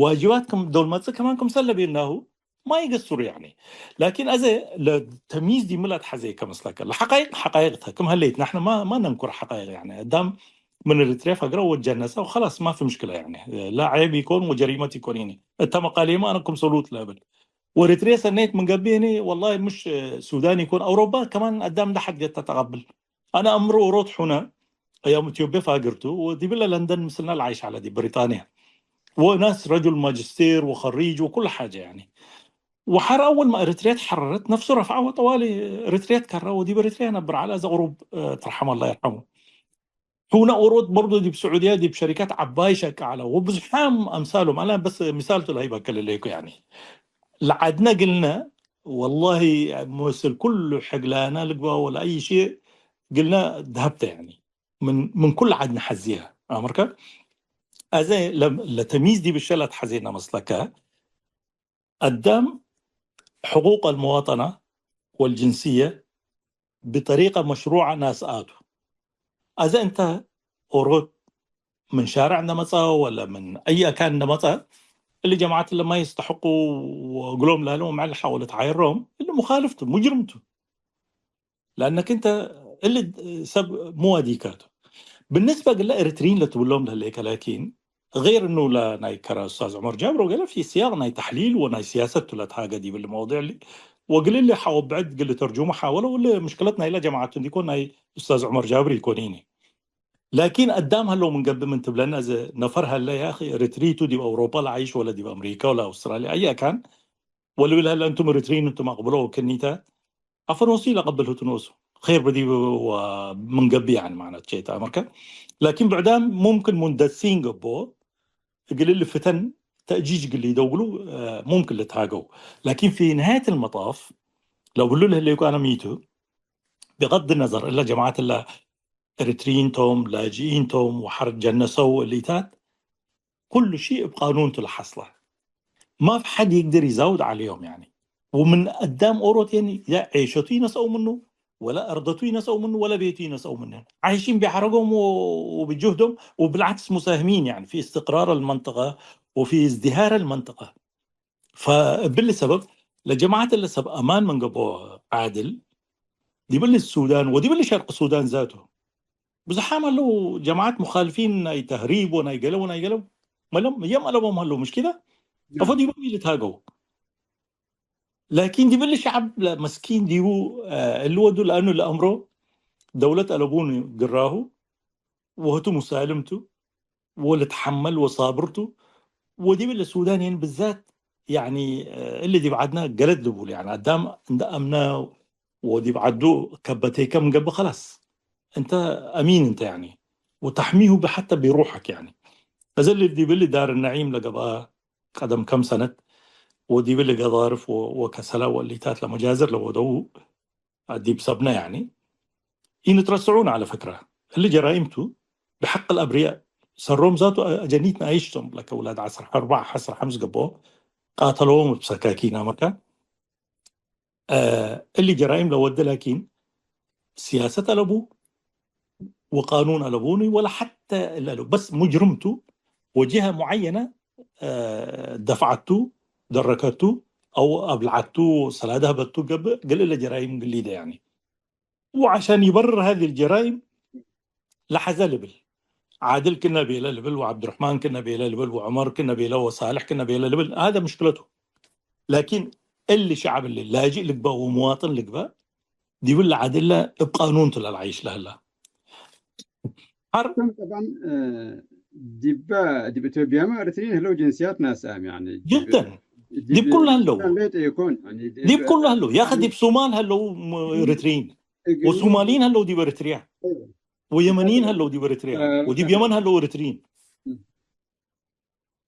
ዋጅባት ክም ዶል መጽእ ከማን ክምሰል ለቤልናሁ ማ ይገሱር፣ ያኒ። ላኪን አዜ ለተምይዝ ዲብ ሚ ለአትሐዜ ከመስለከ፣ ለሐቃይቅ ሐቃይቅ ተ፣ ክም ሀሌት፣ ነሕነ ማ፣ ማ ነንኩር ሐቃይቅ፣ ያኒ። አዳም ምን ኤሪትርያ ፈግረ ወጀነሰ ወኸላስ፣ ማፊ ምሽክለ፣ ያኒ። ላ ዐይብ ኢኮን ወጀሪመት ኢኮን፣ ያኒ። እተ መቃሌመ አነ ክምሰሉ ቱ ለእብል። ወኤሪትርየ ሰኔት ምን ገብእ፣ እኔ ወላሂ ምሽ ሱዳን ይኩን አውሮፓ ከማን አዳም እንደ ሐድ ገት ተቀብል። አነ አምሩ ኦሮት ሑነ አያም ኢትዮጵያ ፋግርቱ ወዲብለ ለንደን ምስልና ለዓይሽ ዐለ ዲብ ብሪጣንያ። ወናስ ረጁል ማጅስቴር ወኸሪጅ ወኩል ሓጀ ያኒ። ወሐር አወል ማ ኤሪትርየ ተሐረረት ነፍሱ ረፍዐ ወጠዋሊ ኤሪትርየ ትከረ ወዲብ ኤሪትርየ ነብር ዐለ። አዜ ቅሩብ፣ እ፣ ትርሐም አላህ ይርሐሙ። ሑነ ኦሮት በርዶ ዲብ ስዑድየ ዲብ ሸሪካት ዐባይ ሸቀ ዐለ ወብዝሓም አምሳሎም። አነ በስ ሚሳል ቱ ለህይበከ ለሌኩ ያኒ። ለዐድነ ግልነ ወላሂ ምስል ኩሉ ሕግላና ልግባ ወለ አይ ሺእ ግልነ ደሀብተ ያኒ። ምን፣ ምን ኩሉ ዐድነ ሐዝየ አምርከ። አዜ ለ-፣ ለተምይዝ ዲብ እሸ ለአትሐዜነ መስለከ። አዳም ሕቁቅ አልመዋጠነ ወልጅንስየ ብጠሪቀ መሽሩዐ ናስ አቱ። አዜ እንተ ኦሮት ምን ሻርዕ እንደ መጸ ወለ ምን አይ አካን እንደ መጸ፣ እሊ ጀማዐት እለ ማ የስተሐቁ ወእግሎም ላለ ወምዕል ሐወለት ሐየሮም፣ እሊ ሙኻልፍ ቱ፣ ሙጅርም ቱ። ለአነክ እንተ እሊ ሰብ ሙ ዋዲካቱ። ብንስበ እግለ ኤሪትሪን ለትብሎም ለህሌከ ላኪን፣ ገይር እኑ ለናይ ከረ ኡስታዝ ዑመር ጃብር ወገለ ፊ ሲያቅ ናይ ተሕሊል ወናይ ሲያሰት ቱ ለትሃገ ዲብ እሊ መዋዲዕ እሊ፣ ወእግል እሊ ሐወ ብዕድ እግል ልተርጁሙ ሓወለ፣ ወእሊ ምሽክለት ናይለ ጀማዐት እንዲኮን ናይ ኡስታዝ ዑመር ጃብር ኢኮኒኒ። ላኪን አዳም ሀለው ምን ገብእ ምን ትብለነ፣ እዘ ነፈር ሀለ ያኺ ኤሪትሪ ቱ ዲብ አውሮፓ ለዓይሽ ወለ ዲብ አምሪካ ወለ አውስትራልያ አየ ካን፣ ወልብል ሀለ እንቱም ኤሪትሪን እንቱም አቅብሎ ወክኒተ አፈኖሲ ለቀብል ህቱ ኖሱ ኼር በዲብ ወምን ገብእ፣ ያኒ፣ ማዕነት ቼ ተአመርከ። ላኪን ብዕዳም ሙምክን ሙንደሲን ገቦ እግል እሊ ፍተን ተእጂጅ እግል ኢደውግሉ፣ እ፣ ሙምክን ልትሃገው። ላኪን ፊ ንሃየት ልመጣፍ ለብሉ ለህሌኩ አነ ሚቱ፣ ብቀድ ነዘር እለ ጀማዐት እለ ኤሪትሪይን ቶም፣ ላጅኢን ቶም ወሐር ጀነሰው እሊታት፣ ኩሉ ሺ እብ ቃኑን ቱ ለሐስለ። ማፊ ሐድ ይግድር ይዛውድ ዐለዮም፣ ያኒ። ወምን አዳም ኦሮት፣ ያኒ፣ ላ ዔሸቱ ይነስአው ምኑ፣ ወላ አርደቱ ይነስአው ምኑ፣ ወላ ቤቱ ይነስአው ምኑ። ዓይሺን ቢሐረጎም ወ-፣ ወብጅህዶም፣ ወብልዓክስ ሙሳህሚን፣ ያኒ፣ ፊ እስትቅራር አልመንጠቀ ወፊ እዝድሃር አልመንጠቀ። ፈእብሊ ሰበብ ለጀማዐት እለ ሰብ አማን ምን ገብኦ ዓድል፣ ዲብሊ ሱዳን ወዲብሊ ሸርቅ ሱዳን ዛቱ ብዝሓም ሀለው ጀማዐት ሙኻልፊን ናይ ተህሪብ ወናይ ገለ ወናይ ገለ መለም የም አለቦም ሀለው ምሽኪለ አፎ ዲቦም ኢልትሃገው። ላኪን ዲብሊ ሸዐብ ለመስኪን ዲቡ፣ እ፣ እሊ ወዱ ለአኑ ለአምሮ ደውለት አለቡን ግራሁ ወህቱ ሙሳልም ቱ። ወልትሐመል ወሳብር ቱ። ወዲብ እለ ሱዳን የን ብዛት፣ ያኒ፣ እሊ ዲብ ዐድነ ገለድ ልቡሉ፣ ያኒ፣ አዳም እንደ አምነ ወዲብ ዐዱ ከበቴከ ምን ገብእ፣ ከላስ፣ እንተ አሚን እንተ፣ ያኒ፣ ወተሕሚሁ ሐተ ቢሩሐክ፣ ያኒ። እዘ እሊ ዲብ እሊ ዳር ነዒም ለገብአ ቀደም ከም ሰነት፣ ወዲብ እሊ ገዛርፍ ወ-፣ ወከሰላ ወእሊታት ለመጃዝር ለወደዉ፣ ዲብ ሰብነ፣ ያኒ፣ ኢንትረስዑነ ዐለ ፍክረ። እሊ ጀራይም ቱ፣ ብሐቅ ለአብርያእ፣ ሰሮም ዛቱ አጀኒት ነኣይሽ ቶም፣ ለከ ውላድ ዐስር አርበዕ፣ ዐስር ሐምስ ገብኦ፣ ቃተለዎም እብ ሰካኪን አመርከ። እ፣ እሊ ጀራይም ለወደ ላኪን፣ ሲያሰት አለቡ፣ ወቃኑን አለቡኒ፣ ወላ ሐተ እለ አለቡ። በስ ሙጅርም ቱ፣ ወጅሀ ሙዐየነ፣ እ፣ ደፍዐቱ፣ ደረከቱ፣ አው አብልዓቱ ሰላደ ሀበቱ ገብእ፣ ገሌ ለጀራይም ግሊደ ያኒ። ወዐሻን ይበርር ሀዚ ልጀራይም ለሐዘ ልብል፣ ዓድል ክነ ቤለ ልብል፣ ወዐብዱርሕማን ክነ ቤለ ልብል፣ ወዑመር ክነ ቤለ፣ ወሳልሕ ክነ ቤለ ልብል፣ ሀዘ ምሽክለቱ። ላኪን እሊ ሸዐብ እሊ ላጅእ ልግበእ ወሙዋጥን ልግበእ፣ ዲብለ ዓድለ እብ ቃኑን ቱ ለልዓይሽ ለህላ። ሐር ክም ጠብዐን፣ እ፣ ዲበ፣ ዲብ ኢትዮጵያመ ኤሪትርዪን ህለው ጅንስያት ናስአም፣ ያኒ፣ ዲብ፣ ጅደን። ዲብ ዲብ ኩሉ ህለው። ሱዳን ሌጠ ኢኮን፣ ያኒ፣ ዲብ ዲብ ኩሉ ህለው። ያኸ ዲብ ሶማል ህለው ም-፣ እም፣ ኤሪትርዪን። እግል ወሶማልዪን ህለው ዲብ ኤሪትርያ። እም። ወየመንይን እ፣ ህለው ዲብ ኤሪትርያ። እ፣ ወዲብ እ፣ የመን ህለው ኤሪትርዪን። እም።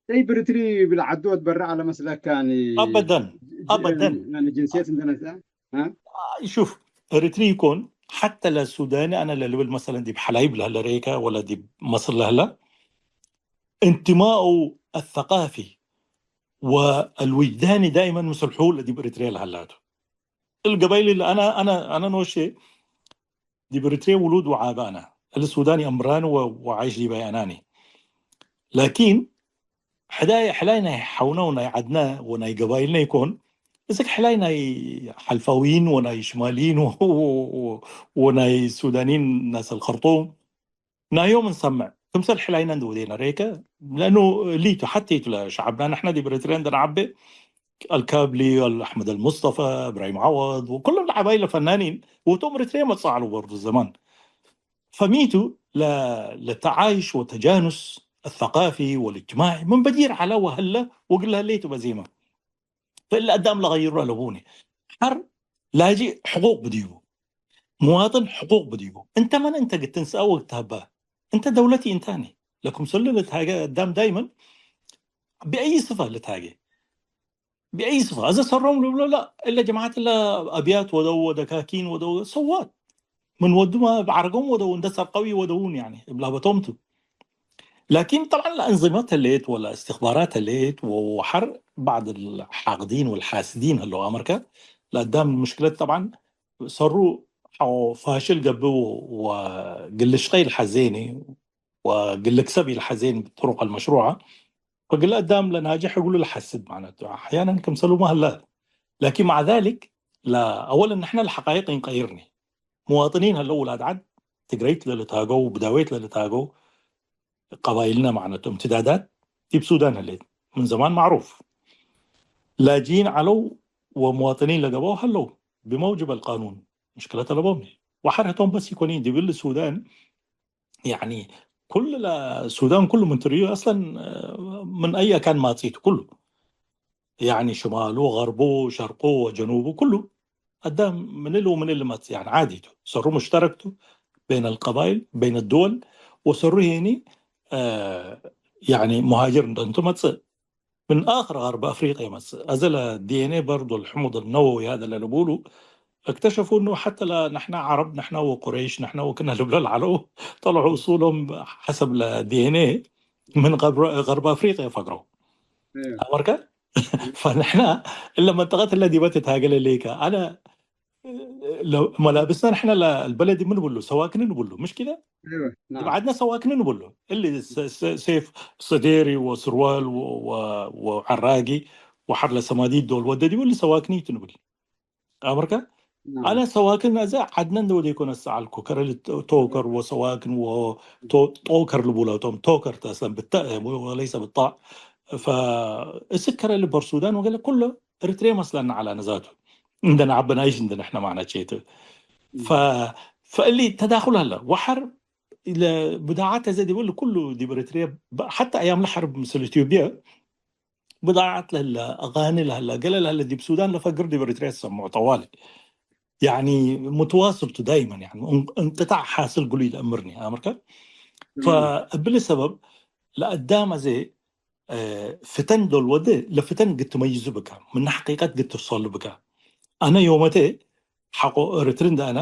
ጠይብ፣ ኤሪትሪ ብልዓዱ ወትበረዕ ለመስለክ፣ ያኒ፣ አበደን፣ ጅ-፣ አበደን። ያኒ፣ ጅንስየት እንተ ነስአ? አ? ሹፍ፣ ኤሪትሪ ይኮን፣ ሐተ ለሱዳኒ አነ ለልብል፣ መሰለን፣ ዲብ ሐላይብ ለህለ ሬከ ወለ ዲብ መስር ለህለ፣ እንትማኡ አሰቃፊ ወአልውጅዳኒ ዳይመን ምስል ሑል ዲብ ኤሪትርየ ለህላቱ። እሊ ገባይል እሊ አነ፣ አነ፣ አነ ኖሼ ዲብ ኤሪትርየ ውሉድ ወዓቢ አነ። እሊ ሱዳን ይአምራኒ ወ-፣ ወዓይሽ ዲበ አናኒ። ላኪን ሕዳይ፣ ሕላይ ናይ ሐውነ ወናይ ዐድነ ወናይ ገባይልነ ይኮን፣ እስክ ሕላይ ናይ ሐልፋውይን ወናይ ሽማልይን ወ-፣ ወ-፣ ወ-፣ ወናይ ሱዳንይን ናስ አልኸርጡም፣ ናዮም እንሰምዕ፣ ክምሰል ሕላይነ እንዴ ወዴነ ሬከ፣ ለእኑ እሊቱ ሐቴቱ ለሸዐብና፣ ንሕነ ዲብ ኤሪትርያ እንዴ ነዐቤ፣ አልካብሊ፣ አልአሕመድ አልሙስጠፈ፣ እብራሂም ዐወድ፣ ወኩሎም ለዐባይለ ፈናኒን፣ ወቶም ኤሪትርያ መጽእ ዐለው በርዱ ዘማን። ፈሚቱ ለ-፣ ለተዓይሽ ወተጃኑስ አሰቃፊ ወልእጅትማዒ ምን በዲር ዐለ ወሀለ ወግለ ህሌቱ በዜመ። ፈእለ አዳም ለገይሩ አለቡኒ። ሐር ላጂ ሕቁቅ ብዲቡ፣ ሙዋጥን ሕቁቅ ብዲቡ። እንተ መን እንተ ግትንስአ ወግትሀበ፣ እንተ ደውለት ኢእንታኒ። ለክምሰሉ ልትሃገ አዳም ዳይመን ብአይ ስፈ ልትሃገ? ብአይ ስፈ? አዘ ሰሮም ልብሎ ላ፣ እለ ጀማዐት እለ አብያት ወደው ወደካኪን ወደው ሰዋት ምን ወዱመ እብ ዐርጎም ወደው እንደ ሰርቀው ኢወደውን፣ ያኒ እብ ላበቶም ቱ። ላኪን ጠብዓን ለአንዝመት ህሌት ወለእስትኽባራት ህሌት ወሐር ባዕድ ልሓቅዲን ወልሓስዲን ህለው አመርከ። ለአዳም ምሽክለት ጠብዓን ሰሩ ሐቆ ፋሽል ገብእ ወግል ሽቀይ ለሐዜኒ ወግል ክሰብ ኢለሐዜኒ ብጥሩቅ አልመሽሩዐ። ፈግለ አዳም ለናጅሕ እግሉ ለሐስብ ማለቱ አሕያናን ክምሰሉመ ህለ። ላኪን መዕ ዛሊክ ለአወለን ንሕነ ለሐቃይቅ ኢንቀይርኒ። ሙዋጥኒን ሀለው ውላድ ዐድ ትግረይት ለልትሃገው፣ ብዳዌት ለልትሃገው ቀባይልነ ማዕነቱ እምትዳዳት ዲብ ሱዳን ህሌት ምን ዘማን ማዕሩፍ። ላጅኢን ዐለው ወሙዋጥኒን ለገበው ሀለው ብመውጅብ አልቃኑን ምሽክለት አለቦም። ወሐር ህቶም በስ ኢኮኒ ዲብል ሱዳን ያኒ ኩሉ ለሱዳን ኩሉ ምን ትርእዩ አስለን ምን አይ አካን ማጽኢቱ ኩሉ ያኒ ሽማሉ፣ ገርቡ፣ ሸርቁ ወጀኑቡ ኩሉ አዳም ምን እል ወምን እል መጽእ፣ ያኒ ዓዲ ቱ። ሰሩ ሙሽተረክ ቱ በይን አልቀባይል፣ በይን አድወል፣ ወሰሩ ሄኒ፣ አ፣ ያኒ ሙሃጅር እንደ እንቱ መጽእ፣ ምን አክር ገርብ አፍሪቅያ መጽእ። አዘ ለዲ ኤን ኤ በርዶ፣ الحمض النووي هذا ለልቡሉ፣ اكتشفوا انه حتى لا نحن عرب، نحن وقريش، نحن وكنا ልብሎ ለዐለው፣ طلعوا اصولهم حسب ለዲ ኤን ኤ ምን ገርብ፣ ገርብ አፍሪቅያ ፈግረው። አመርከ? ፈንሕና እለ መንጠቀት እለ ዲበ ትትሃገለ ሌከ። አነ ለ-፣ መላብስና ንሕነ ለ-፣ ለበለድ ምን ብሉ? ሰዋክኒ ንብሉ። ምሽ ክደ? እብ ዐድነ ሰዋክኒ ንብሉ። እሊ ሰ-፣ ሰ-፣ ሴፍ ሰዴሪ ወስርዋል ወ-፣ ወ-፣ ወዐራጊ ወሐር ለሰማዲድ ዶል ወደ ዲቡ እሊ ሰዋክኒ ቱ ንብል። አመርከ? ናም። አነ ሰዋክን አዘ ዐድነ እንደ ወዴኮ ነስአልኩ። ከረ ል-፣ ቶከር ወሰዋክን ወ-፣ ቶ-፣ ጦከር ልቡለ ቶም። ቶከር ተ አስለን ብታእ ወለይሰ ብጣዕ። ፈእስክ ከረ ልበር ሱዳን ወገለ ኩሎ ኤሪትርየ መስለነ ዐለ ነዛቱ። እንደ ነዐበ ናይሽ እንደ ንሕነ ማዕነቼት። ፈ-፣ ፈእሊ ተዳኩል ሀለ። ወሐር ለብዳዓት አዘ ዲብ እሊ ኩሉ ዲብ ኤሪትርየ በ-፣ ሐታ አያም ለሐርብ ምስል ኢትዮጵየ ብዳዓት ለህለ፣ አጋኒ ለህለ፣ ገሌ ለህለ ዲብ ሱዳን ለፈግር ዲብ ኤሪትርየ ትሰምዖ ጠዋሊ። ያኒ ሙትዋስል ቱ ዳይመን፣ ያኒ እን-፣ እንቅጣዕ ሓስል ግሉይ ለአምርኒ አምርከ። እም። ፈእብሊ ሰበብ ለአዳም አዜ፣ እ፣ ፍተን ዶል ወደ ለፍተን ግድ ትመይዙ ብካ፣ ምን ሐቂቀት ግድ ትፍሰሉ ብካ። አነ ዮመቴ ሐቆ ኤሪትሪ እንደ አነ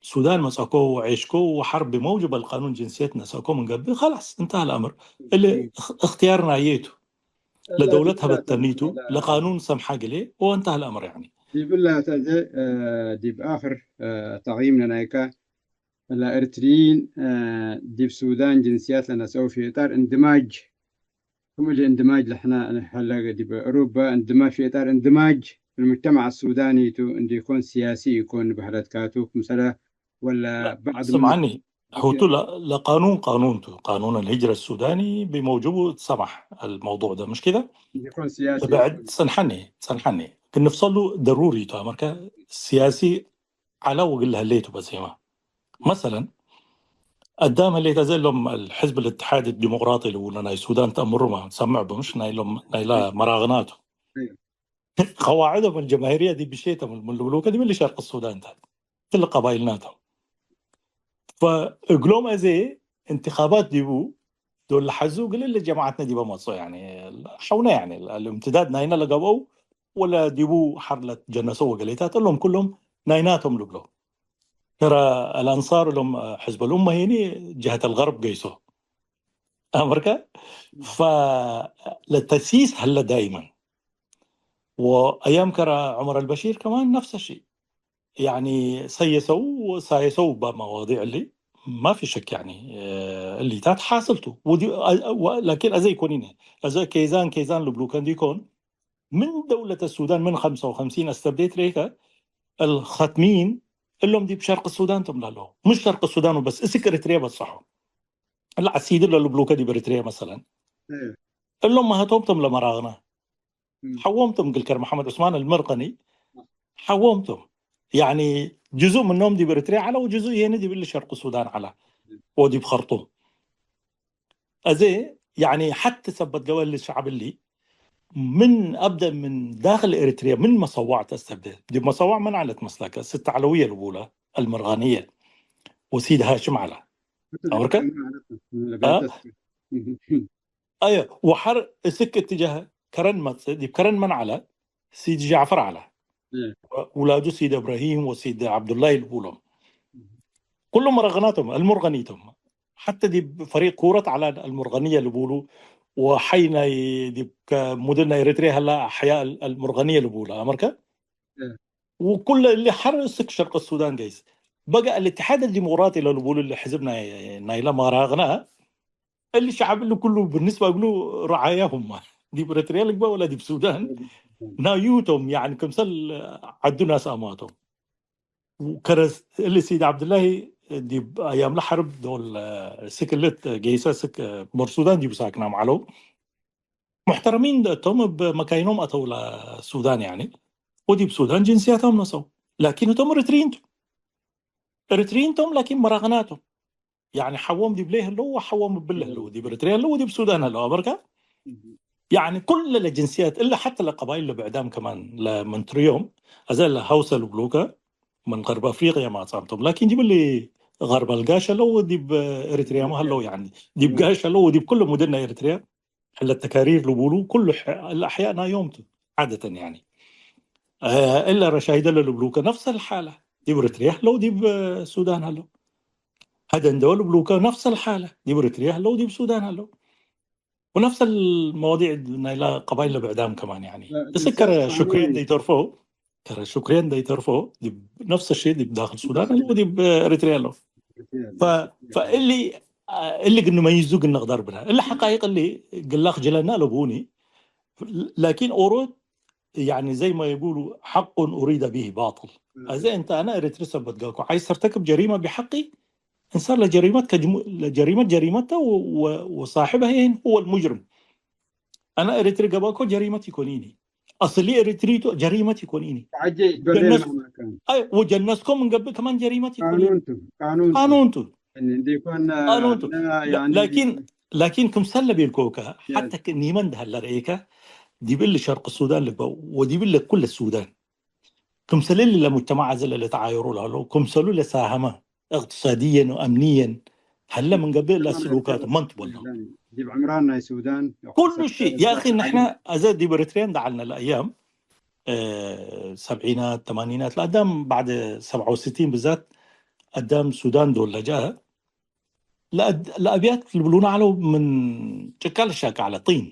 ሱዳን መጸኮ ወዔሽኮ ወሐር ብመውጅብ አልቃኑን ጅንስየት ነሰእኮ ምን ገብእ፣ ከላስ፣ እንተሀ ለአምር። እሊ እም። እክ-፣ እክትያር ናዬ ቱ። እለ ለደውለት ዲብ ሀበተኒ ቱ፣ እለ ለቃኑን ሰምሐ ግሌ ወእንተሀ ለአምር፣ ያኒ። ዲብ እለ ተዘ፣ እ፣ ዲብ አክር፣ እ፣ ተቅይም ለናይከ፣ ለኤርትርይን፣ እ፣ ዲብ ሱዳን ጅንስያት ለነስአው ፊ እጣር እንድማጅ ክም እሊ እንድማጅ ለሕነ ሀለ ዲብ እሩበ እንድማጅ ፊ እጣር እንድማጅ ፊ ልሙጅተመዕ አሱዳኒ ቱ እንዲኮን ሲያሲ ኢኮን በህለት ካቱ ክምሰለ ወለ ባዕድ ምን ስምዓኒ፣ ሑቱ ለ-፣ ለቃኑን ቃኑን ቱ፣ ቃኑን አልሂጅረ አሱዳኒ ቢመውጅቡ ሰማሕ አልመውዱዕ ደ፣ ምሽ ከደ? እንዲኮን ሲያሲ ለብዕድ ኢኮን። ጽንሐኒ፣ ጽንሐኒ። ክም ንፍሰሉ ደሩሪ ቱ፣ አመርከ ሲያሲ ዐለ ወግል ለህሌቱ በዜማ። መሰለን፣ አዳም ህሌት አዜ እሎም አልሕዝብ አልእትሓድ ዲሞቅራጢ ልቡለ ናይ ሱዳን ተአምሩመ ትሰምዕ ቡ፣ ምሽ? ናይሎም፣ ናይለ መራግናቱ። እም። ቀዋዕዶም አልጀማሂርየ ዲብ ብሼቶም ምን ልብሉከ ዲብ እሊ ሸርቅ ሱዳን ተ፣ ክል ቀባይልናቶም። ፈእግሎም አዜ እንትኻባት ዲቡ ዶል ለሐዙ እግል እሊ ጀማዐትነ ዲበ መጽኦ፣ ያኒ ሐውነ፣ ያኒ አልእምትዳድ ናይነ ለገብአው ወለ ዲቡ ሐር ለትጀነሰው ወገሌታት እሎም ኩሎም ናይናቶም ልብሎ። ተራ አልአንሳር እሎም ሕዝብ አልኡመ ሄኒ ጀሀት አልገርብ ገይሶ አመርከ። ፈለተሲስ ሀለ ዳይመን። ወአያም ከረ ዑመር አልበሺር ከማን ነፍሰ ሺእ። ያኒ ሰየሰው ወሳየሰው እባ መዋዲዕ እሊ ማፊ ሸክ፣ ያኒ እሊታት ሓስል ቱ። ወዲ-፣ ወ-፣ ላኪን አዜ ኢኮኒነ፣ አዜ ኬዛን ኬዛን ልብሉከ እንዲኮን፣ ምን ደውለት ሱዳን ምን ኸምሰ ወኸምሲን አስተብዴት ሬከ፣ አልኸትሚን እሎም ዲብ ሸርቅ ሱዳን ቶም ላለው። ምሽ ሸርቅ ሱዳን ወበስ፣ እስክ ኤሪትሪያ በጽሖ። እለ ዐሲድ ለልብሉከ ዲብ ኤሪትሪያ መሰለን። እም። እሎም ማህቶም ቶም ለመራግና። እም። ሐዎም ቶም ግልከር መሐመድ ዑስማን አልመርቀኒ ሐዎም ቶም። ያኒ ጅዙእ ምኖም ዲብ ኤሪትሪያ ዐለ ወጅዙእ የኒ ዲብ እሊ ሸርቅ ሱዳን ዐለ እም። ወዲብ ኸርጡም። አዜ ያኒ ሐቲ ሰበት ገበል ሸዐብ እሊ ምን አብደ ምን ዳክል ኤሪትሪያ ምን መሰዋዕ ተስተብደ። ዲብ መሰዋዕ መን ዐለት መስለከ? ስት ዐለውየ ልቡለ አልመርቀንየ ወሲድ ሃሽም ዐለ። አውርከ? ለቤተሰብ። አየ፣ ወሐር እስክ እትጃህ ከረን መጽእ፣ ዲብ ከረን መን ዐለ? ሲድ ጃዕፈር ዐለ። እም። ውላዱ ሲድ እብራሂም ወሲድ ዐብዱላይ ልቡሎም። እም። ኩሉም መረገናቶም፣ አልሙርገኒቶም። ሐተ ዲብ ፈሪቅ ኩረት ዐለ አልሙርገንየ ልቡሉ፣ ወሐይ ናይ ዲብ ከሙድን ናይ ኤሪትርየ ሀላ አሕያ አል-፣ አልሙርገንየ ልቡለ። አመርከ? እም። ወኩለ እሊ ሐር እስክ ሸርቅ ሱዳን ገይስ። በገ አልእትሓድ አልዲሞቅራጢ ለልቡሉ እሊ ሕዝብ ናይ፣ ናይለ መራግና፣ እሊ ሸዐብ እሊ ኩሉ ብንስበ እግሉ ረዓያሁም ዲብ ኤረትርያ ልግበእ ወለ ዲብ ሱዳን ናዩቶም፣ ያኒ ክምሰል ዐዱ ናስ አማቶም። ከረ እሊ ሲድ ዐብድላሂ ዲብ አያምለ ሐርብ ዶል ስክ እሊ ገይሰ ስክ ቦር ሱዳን ዲቡ ሳክናም ዐለው። ሙሕተረሚን እቶም እብ መካይኖም አተው ለሱዳን ያኒ፣ ወዲብ ሱዳን ጅንስያቶም ነሰው። ላኪን እቶም ኤረትርይን ቱ። ኤረትርይን ቶም ላኪን መራቅናቶም። ያኒ ሐዎም ዲብሌ ህለው ወሐዎም እብለ ህለው፣ ዲብ ኤረትርያ ህለው ወዲብ ሱዳን ህለው። አበርካ ያኒ ኩለ ለጅንስያት እለ ሐተ ለቀባይል ለብዕዳም ከማን ለመንትርዮም፣ አዘ ለሀውሰ ልብሉከ ምን ገርብ አፍሪቅያ ማጻምቶም። ላኪን ዲብ እሊ ገርብ አልጋሽ ህለው ወዲብ ኤረትርያመ ህለው፣ ያኒ ዲብ ጋሽ ህለው ወዲብ ኩለ ሙድን ናይ ኤረትርያ ሕለ ተካሪር ልቡሉ ኩሉ ሐ-፣ ለአሕያእ ናዮም ቱ ዓደተን ያኒ። አ፣ እለ ረሻይደ ለልብሉከ ነፍሰ ለሓለ ዲብ ኤረትርያ ህለው ዲብ ሱዳን ህለው። ሀደንደወ ልብሉከ ነፍሰ ለሓለ ዲብ ኤረትርያ ህለው ዲብ ሱዳን ህለው። ወነፍሰ ለመዋዲዕ ናይለ ቀባይል ለብዕዳም ከማን ያኒ። አ፣ እስክ ከረ ጅንስያት ሹክርየ ቃኑን እንዴ ኢተርፎ፣ ከረ ሹክርየ እንዴ ኢተርፎ ዲብ ነፍሰ ሸይ ዲብ ዳክል ሱዳን ህለው ወዲብ ኤረትርያ ህለው። ፈ-፣ ፈእሊ፣ እሊ ግን ንመይዙ ግን ንቅደር ብነ። እሊ ሐቃይቅ እሊ ግላክ ጅለና ለቡኒ፣ ላኪን ኦሮት፣ ያኒ ዘይ ማ የቁሉ፣ ሐቁን ኡሪደ ቢሂ ባጥል። አዜ እንተ አነ ኤረትሪ ሰበት ጋኮ፣ ዐይስ ተርተክብ ጀሪመ ቢሐቂ፣ እንሳን ለጀሪመት ከጅሙ-፣ ለጀሪመት ጀሪመተ ወ-፣ ወ-፣ ወሳሕበ ህዬ ሁወ ልሙጅርም። አነ ኤረትሪ ገብአኮ ጀሪመት ኢኮኒኒ። አስሊ ኤረትሪ ቱ ጀሪመት ኢኮኒኒ። ተዐጄ ኢትበሌ ጀነስ-፣ ለማመ ካን። አይ፣ ወጀነስኮ ምን ገብእ ከማን ጀሪመት ኢኮኒኒ። ቃኑን ቱ፣ ቃኑን ቱ። ቃኑን ቱ። እን-፣ እንዲኮን፣ ቃኑን ቱ። ነ-፣ ላ-፣ ያኒ ላኪን፣ ላኪን ክምሰል ለቤልኮከ፣ የስ። ሐተ ክ-፣ ኒመ እንደ ሀለ ረኤከ፣ ዲብ እሊ ሸርቅ ሱዳን ልበው፣ ወዲብ እለ ኩለ ሱዳን፣ ክምሰል እሊ ለሙጅተማዕ አዘ ለለተዓየሩ ለሀለው፣ ክምሰሉ ለሳሀመ፣ እቅትሳድየን ወአምንየን ሀለ ምን ገብእ ለስሉካቱ መን ትበሎ? ዲብ ዕምራን ናይ ሱዳን ኩሉ ሺ። ያ አኺ፣ ንሕነ አዜ ዲብ ኤረትርያ እንደ ዐልነ ለአያም፣ እ፣ ሰብዒናት፣ ተማኒናት፣ ለአዳም ባዕድ ሰብዓ ወስቲን ብዛት አዳም ሱዳን ዶል ለጀአ፣ ለአድ-፣ ለአብያት ልብሉነ ዐለው ምን ጭቃ ልሻቀ ዐለ፣ ጢን።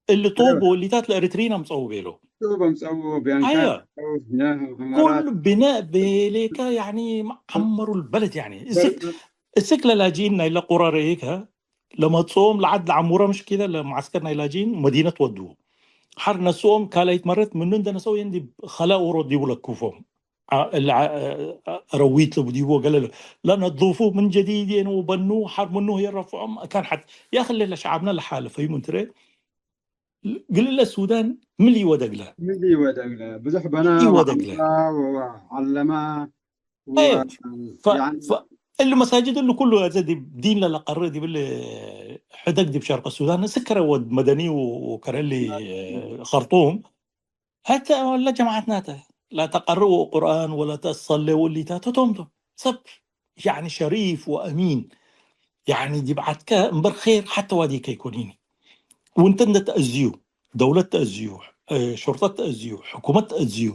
እሊ ጡብ ወሊታት ለኤረትርይን አምጸዉ ቤሎ። ጡብ አምጸዉ፣ ቢያንካት አምጸዉ፣ ያ፣ አማራት። ኩሉ ብነ ቤሌከ፣ ያኒ፣ ዐመሩ ልበለድ፣ ያኒ፣ እስክ፣ በር-፣ እስክ ለላጂኢን ናይለ ቁረ ረኤከ፣ ለመጽኦም ለዐድ ለዐሙረ ምሽኪለ ለመዓስከር ናይ ላጅኢን መዲነት ወድዉ። ሐር ነስኦም ካልኣይት መረት ምኑ እንደ ነሰው የን ዲብ ከለ ኦሮ ዲቡ ለክፎም። አ-፣ እለ አ-፣ አ-፣ ረዊት ለቡ ዲቡ ወገለ ለ-፣ ለነዱፉ ምን ጀዲድ የን ወበኑ ሐር ምኑ ህየ ረፍዖም አካን ሐት። ያክ እለ ለሸዓብና ለሓለ ፈይሙ እንትረ ግልለ ሱዳን ምን ኢወደግለ? ምን ኢወደግለ? ብዙሕ በና ምን ኢወደግለ? ወዐላ ወዐለመ ወ-፣ አየ፣ ፈ-፣ ያኒ ፈ-፣ እሊ መሳጅድ እሊ ኩሉ አዘ ዲብ ዲን ለለቀርእ ዲብል ሕደግ ዲብ ሸርቅ ሱዳን ስከረ ወድ መደኒ ወከረ እሊ ኸርጡም፣ ሐተ ወለ ጀማዓትናተ ላ ተቀርእ ቁርአን ወላ ተሰሌ ወሊታተ ቶም ቶም። ሰብ ያኒ ሸሪፍ ወአሚን ያኒ ዲብ ዐድከ እምበር ኼር ሐተ ዋዲ ከይኮኒኒ። ወእንተ እንደ ተአዝዩ፣ ደውለት ተአዝዩ፣ እ፣ ሹርጠት ተአዝዩ፣ ሕኩመት ተአዝዩ፣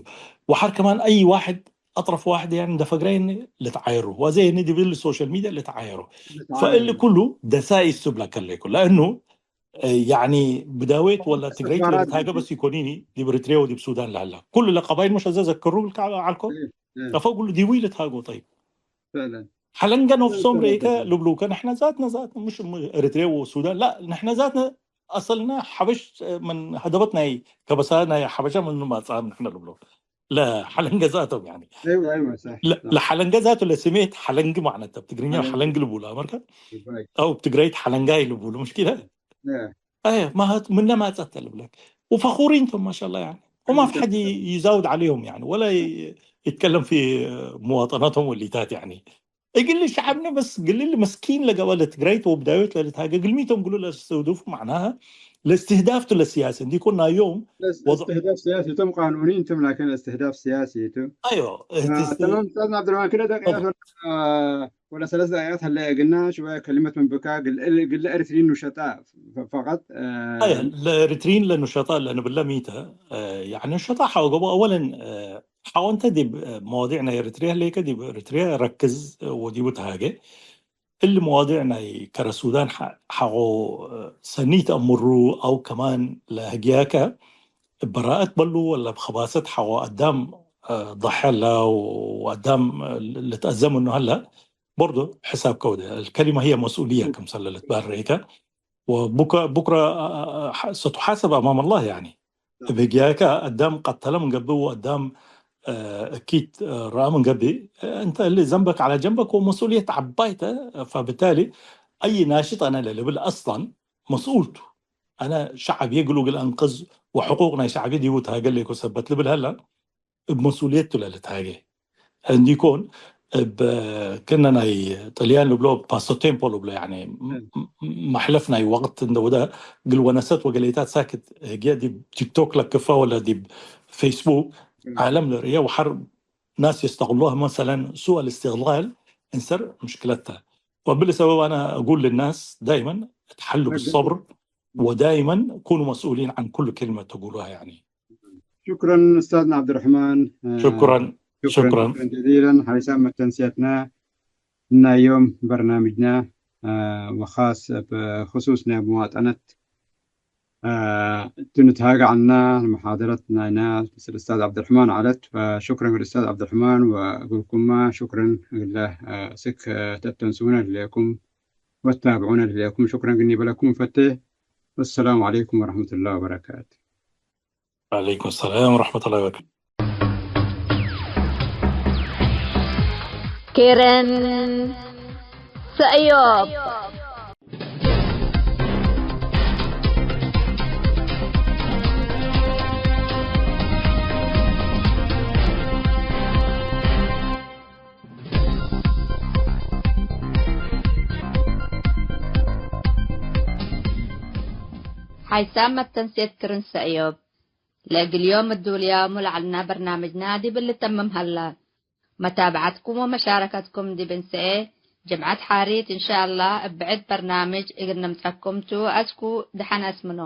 ወሐር ከማን አይ ዋሕድ አጥረፍ ዋሕድ ያኒ እንደ ፈግረይኒ ልትዓየሩ። ወአዜ እኒ ዲብል ሶሻል ሚድያ ልትዓየሩ። ልትዓየሩ። ፈእሊ ኩሉ ደሳይስ ቱ ብለከ ለይኩ። ለእኑ፣ እ፣ ያኒ ብዳዌት ወላ ትግረይት እስትኽባራት ለልትሃገ ዲብ በስ ኢኮኒኒ፣ ዲብ ኤሪትርያ ወዲብ ሱዳን ለሀላ። ኩሉ ለቀባይል መሽ አዘ ዘክሩ ልካ ዐልኮ? እ፣ እ። ጠፈ ኩሉ ዲቡ ልትሃጎ ጠይብ። ፈዕለን። ሐለንገ ነፍሶም ፈዕለን፣ ርኤከ ፈዕለን። ልብሉከ፣ ንሕነ ዛትነ ዛትነ፣ ምሽ ም-፣ ኤሪትርየ ወሱዳን፣ ላ፣ ንሕነ ዛትነ አሰልና ሐበሽ ምን ሀደበት ናይ ከበሳ ናይ ሐበሻ ምን ማጻም ንሕነ ልብሎ። ለሐለንገ ዛቶም ያኒ። አይወ፣ አይወ፣ ሳሕ፣ ለ-፣ ሳሕ። ለሐለንገ ዛቱ ለስሜት ሐለንግ ማዕነት፣ ብትግርኛ ሐለንግ። ሐለንግ ልቡላ አመርከ? ይባይ። አው ብትግራይት ሐለንጋይ ልቡሉ፣ ምሽኪለ? እ። አየ፣ ማህት ምነ ማጸተ ልብለክ። ወፈኹሪን ቶም ማሻአላህ ያኒ። ወማ ፊ ሐድ ይዛውድ ዐለይሁም ያኒ፣ ወላ ይ-፣ ይትከለም ፊ ሙዋጠናቶም ወሊታት ያኒ። እግል ሸዐብነ በስ ግልል መስኪን ለገበ ለትግራይት ወብዳዮት ለልትሃገ ግልሚቶም ግሉ ለስተህዱፍ መዕናሀ ለእስትህዳፍ ቱ ለስያሲ እንዲኮን ናዮም ለስ-፣ ወض-፣ እስትህዳፍ ስያሲ ቶም ቃኑኒ እንቶም ላኪን እስትህዳፍ ስያሲ ቱ። አዮ፣ አ፣ እህትስ-፣ ተማም ኡስታዝና ዐብዱረሕማን ክለ ደቂቀት ተፈضل። ወላ ወላ ሰለስ ደቂቀት ሀለ እግልና ሽወ ከሊመት ምን ብካ ግል-፣ ግል ኤሪትሪን ኑሸጣ ፈ-፣ ፈቀጥ፣ አ፣ አየ፣ ለኤሪትሪን ለኑሸጣ ለንብለ ሚተ፣ አ፣ ያኒ ኑሸጣ ሐወ ገቦ አወለን፣ አ፣ ሐወንተ ዲብ መዋዲዕ ናይ ኤሪትርያ ህሌከ ዲብ ኤሪትርያ ረክዝ ወዲቡ ተሃጌ። እሊ መዋዲዕ ናይ ከረ ሱዳን ሐ-፣ ሐቆ ሰኒ ተአምሩ አው ከማን ለህግያከ እብ በራአት በሉ ወላ እብ ኸባሰት ሐቆ አዳም ضحى ሀላ ወአዳም ልትአዘ ምኑ ሀላ በርዶ ሕሳብ ከውደ። الكلمة هي مسؤولية ክምሰለ ልትበህል ረኤከ። ወቡከ-፣ ቡክረ፣ አ-፣ አ-፣ አ-፣ ሰቱሓሰብ አማም አላህ፣ ያኒ። ናም። እብ ህግያከ አዳም ቀተለ ምን ገብእ ወአዳም፣ አ፣ እኪት፣ አ፣ ረአ ምን ገብእ፣ አ፣ እንተ እሊ ዘንበክ ዐለ ጀንበክ ወመስኡልየት ዐባይ ተ። ፈብታሊ አይ ናሽጥ አነ ለልብል አስለን መስኡል ቱ። አነ ሸዐብዬ ግሉ እግል አንቅዝ ወሕቁቅ ናይ ሸዐብዬ ዲቡ ተሃገ ሌኮ ሰበት ልብል ሀላ። እብ መስኡልየት ቱ ለልትሃጌ እንዲኮን፣ እብ ክእነ ናይ ጥልያን ልብሎ ፓሶቴምፖ ልብሎ፣ ያኒ፣ ም-፣ ም-፣ መሕለፍ ናይ ወቅት እንደ ወደ እግል ወነሰት ወገሌታት ሳክት ህግየ ዲብ ቲክቶክ ለክፈ ወለ ዲብ ፌስቡክ ም። ዓለም ለርእየ ወሐር ናስ የስተቅሉህ መሰለን ሱእ እስትቅላል እንሰር ምሽክለት ተ። ወብሊ ሰበብ አነ እጉል ልናስ ዳይመን እትሐሉ ብሰብር ወዳይመን ኩኑ መስኡሊን ዐን ኩሉ ክልመት ትጉሉሃ፣ ያኒ። ሹክረን ኡስታዝና ዐብዱረሕማን። ሹክረን፣ ሹክረን፣ ሹክረን። ሹክረን ጀዚለን። ሐይሳም መተንስየትና ናይ ዮም በርናምጅና፣ አ፣ ወኻስ እብ ክሱስ ናይ መዋጠነት፣ አ፣ እቱ ንትሃገ ዐልና፣ መሓደረት ናይና ምስል ኡስታዝ ዐብዱረሕማን ዐለት። ፈሹክረን እግል ኡስታዝ ዐብዱረሕማን ወእግልኩማ ሹክረን እግለ፣ አ፣ እስክ፣ አ፣ ተአተንስውነ ለህሌኩም ወትታብዑነ ለህሌኩም ሹክረን እግል ኒበለኩም እንፈቴ። ወሰላሙ ዐለይኩም ወረሕመቱላሂ ወበረካቱ። ወዐለይኩም ሰላም ወረሕመቱላሂ ወበረካቱ። ኬረን ሰእዮብ። ሓይሳም መተንሴት ክርን ሰእዮብ። ለእግል ዮም እዱልያሙ ለዐልና በርናምጅና ዲብ ልተምም ሀላ። መታብዐትኩም ወመሻረከትኩም ዲብ እንሰኤ ጅምዐት ሓሪት እንሻአላህ እብ ብዕድ በርናምጅ እግል ንምጸኩም ቱ። አስኩ ደሐን አስምኖ።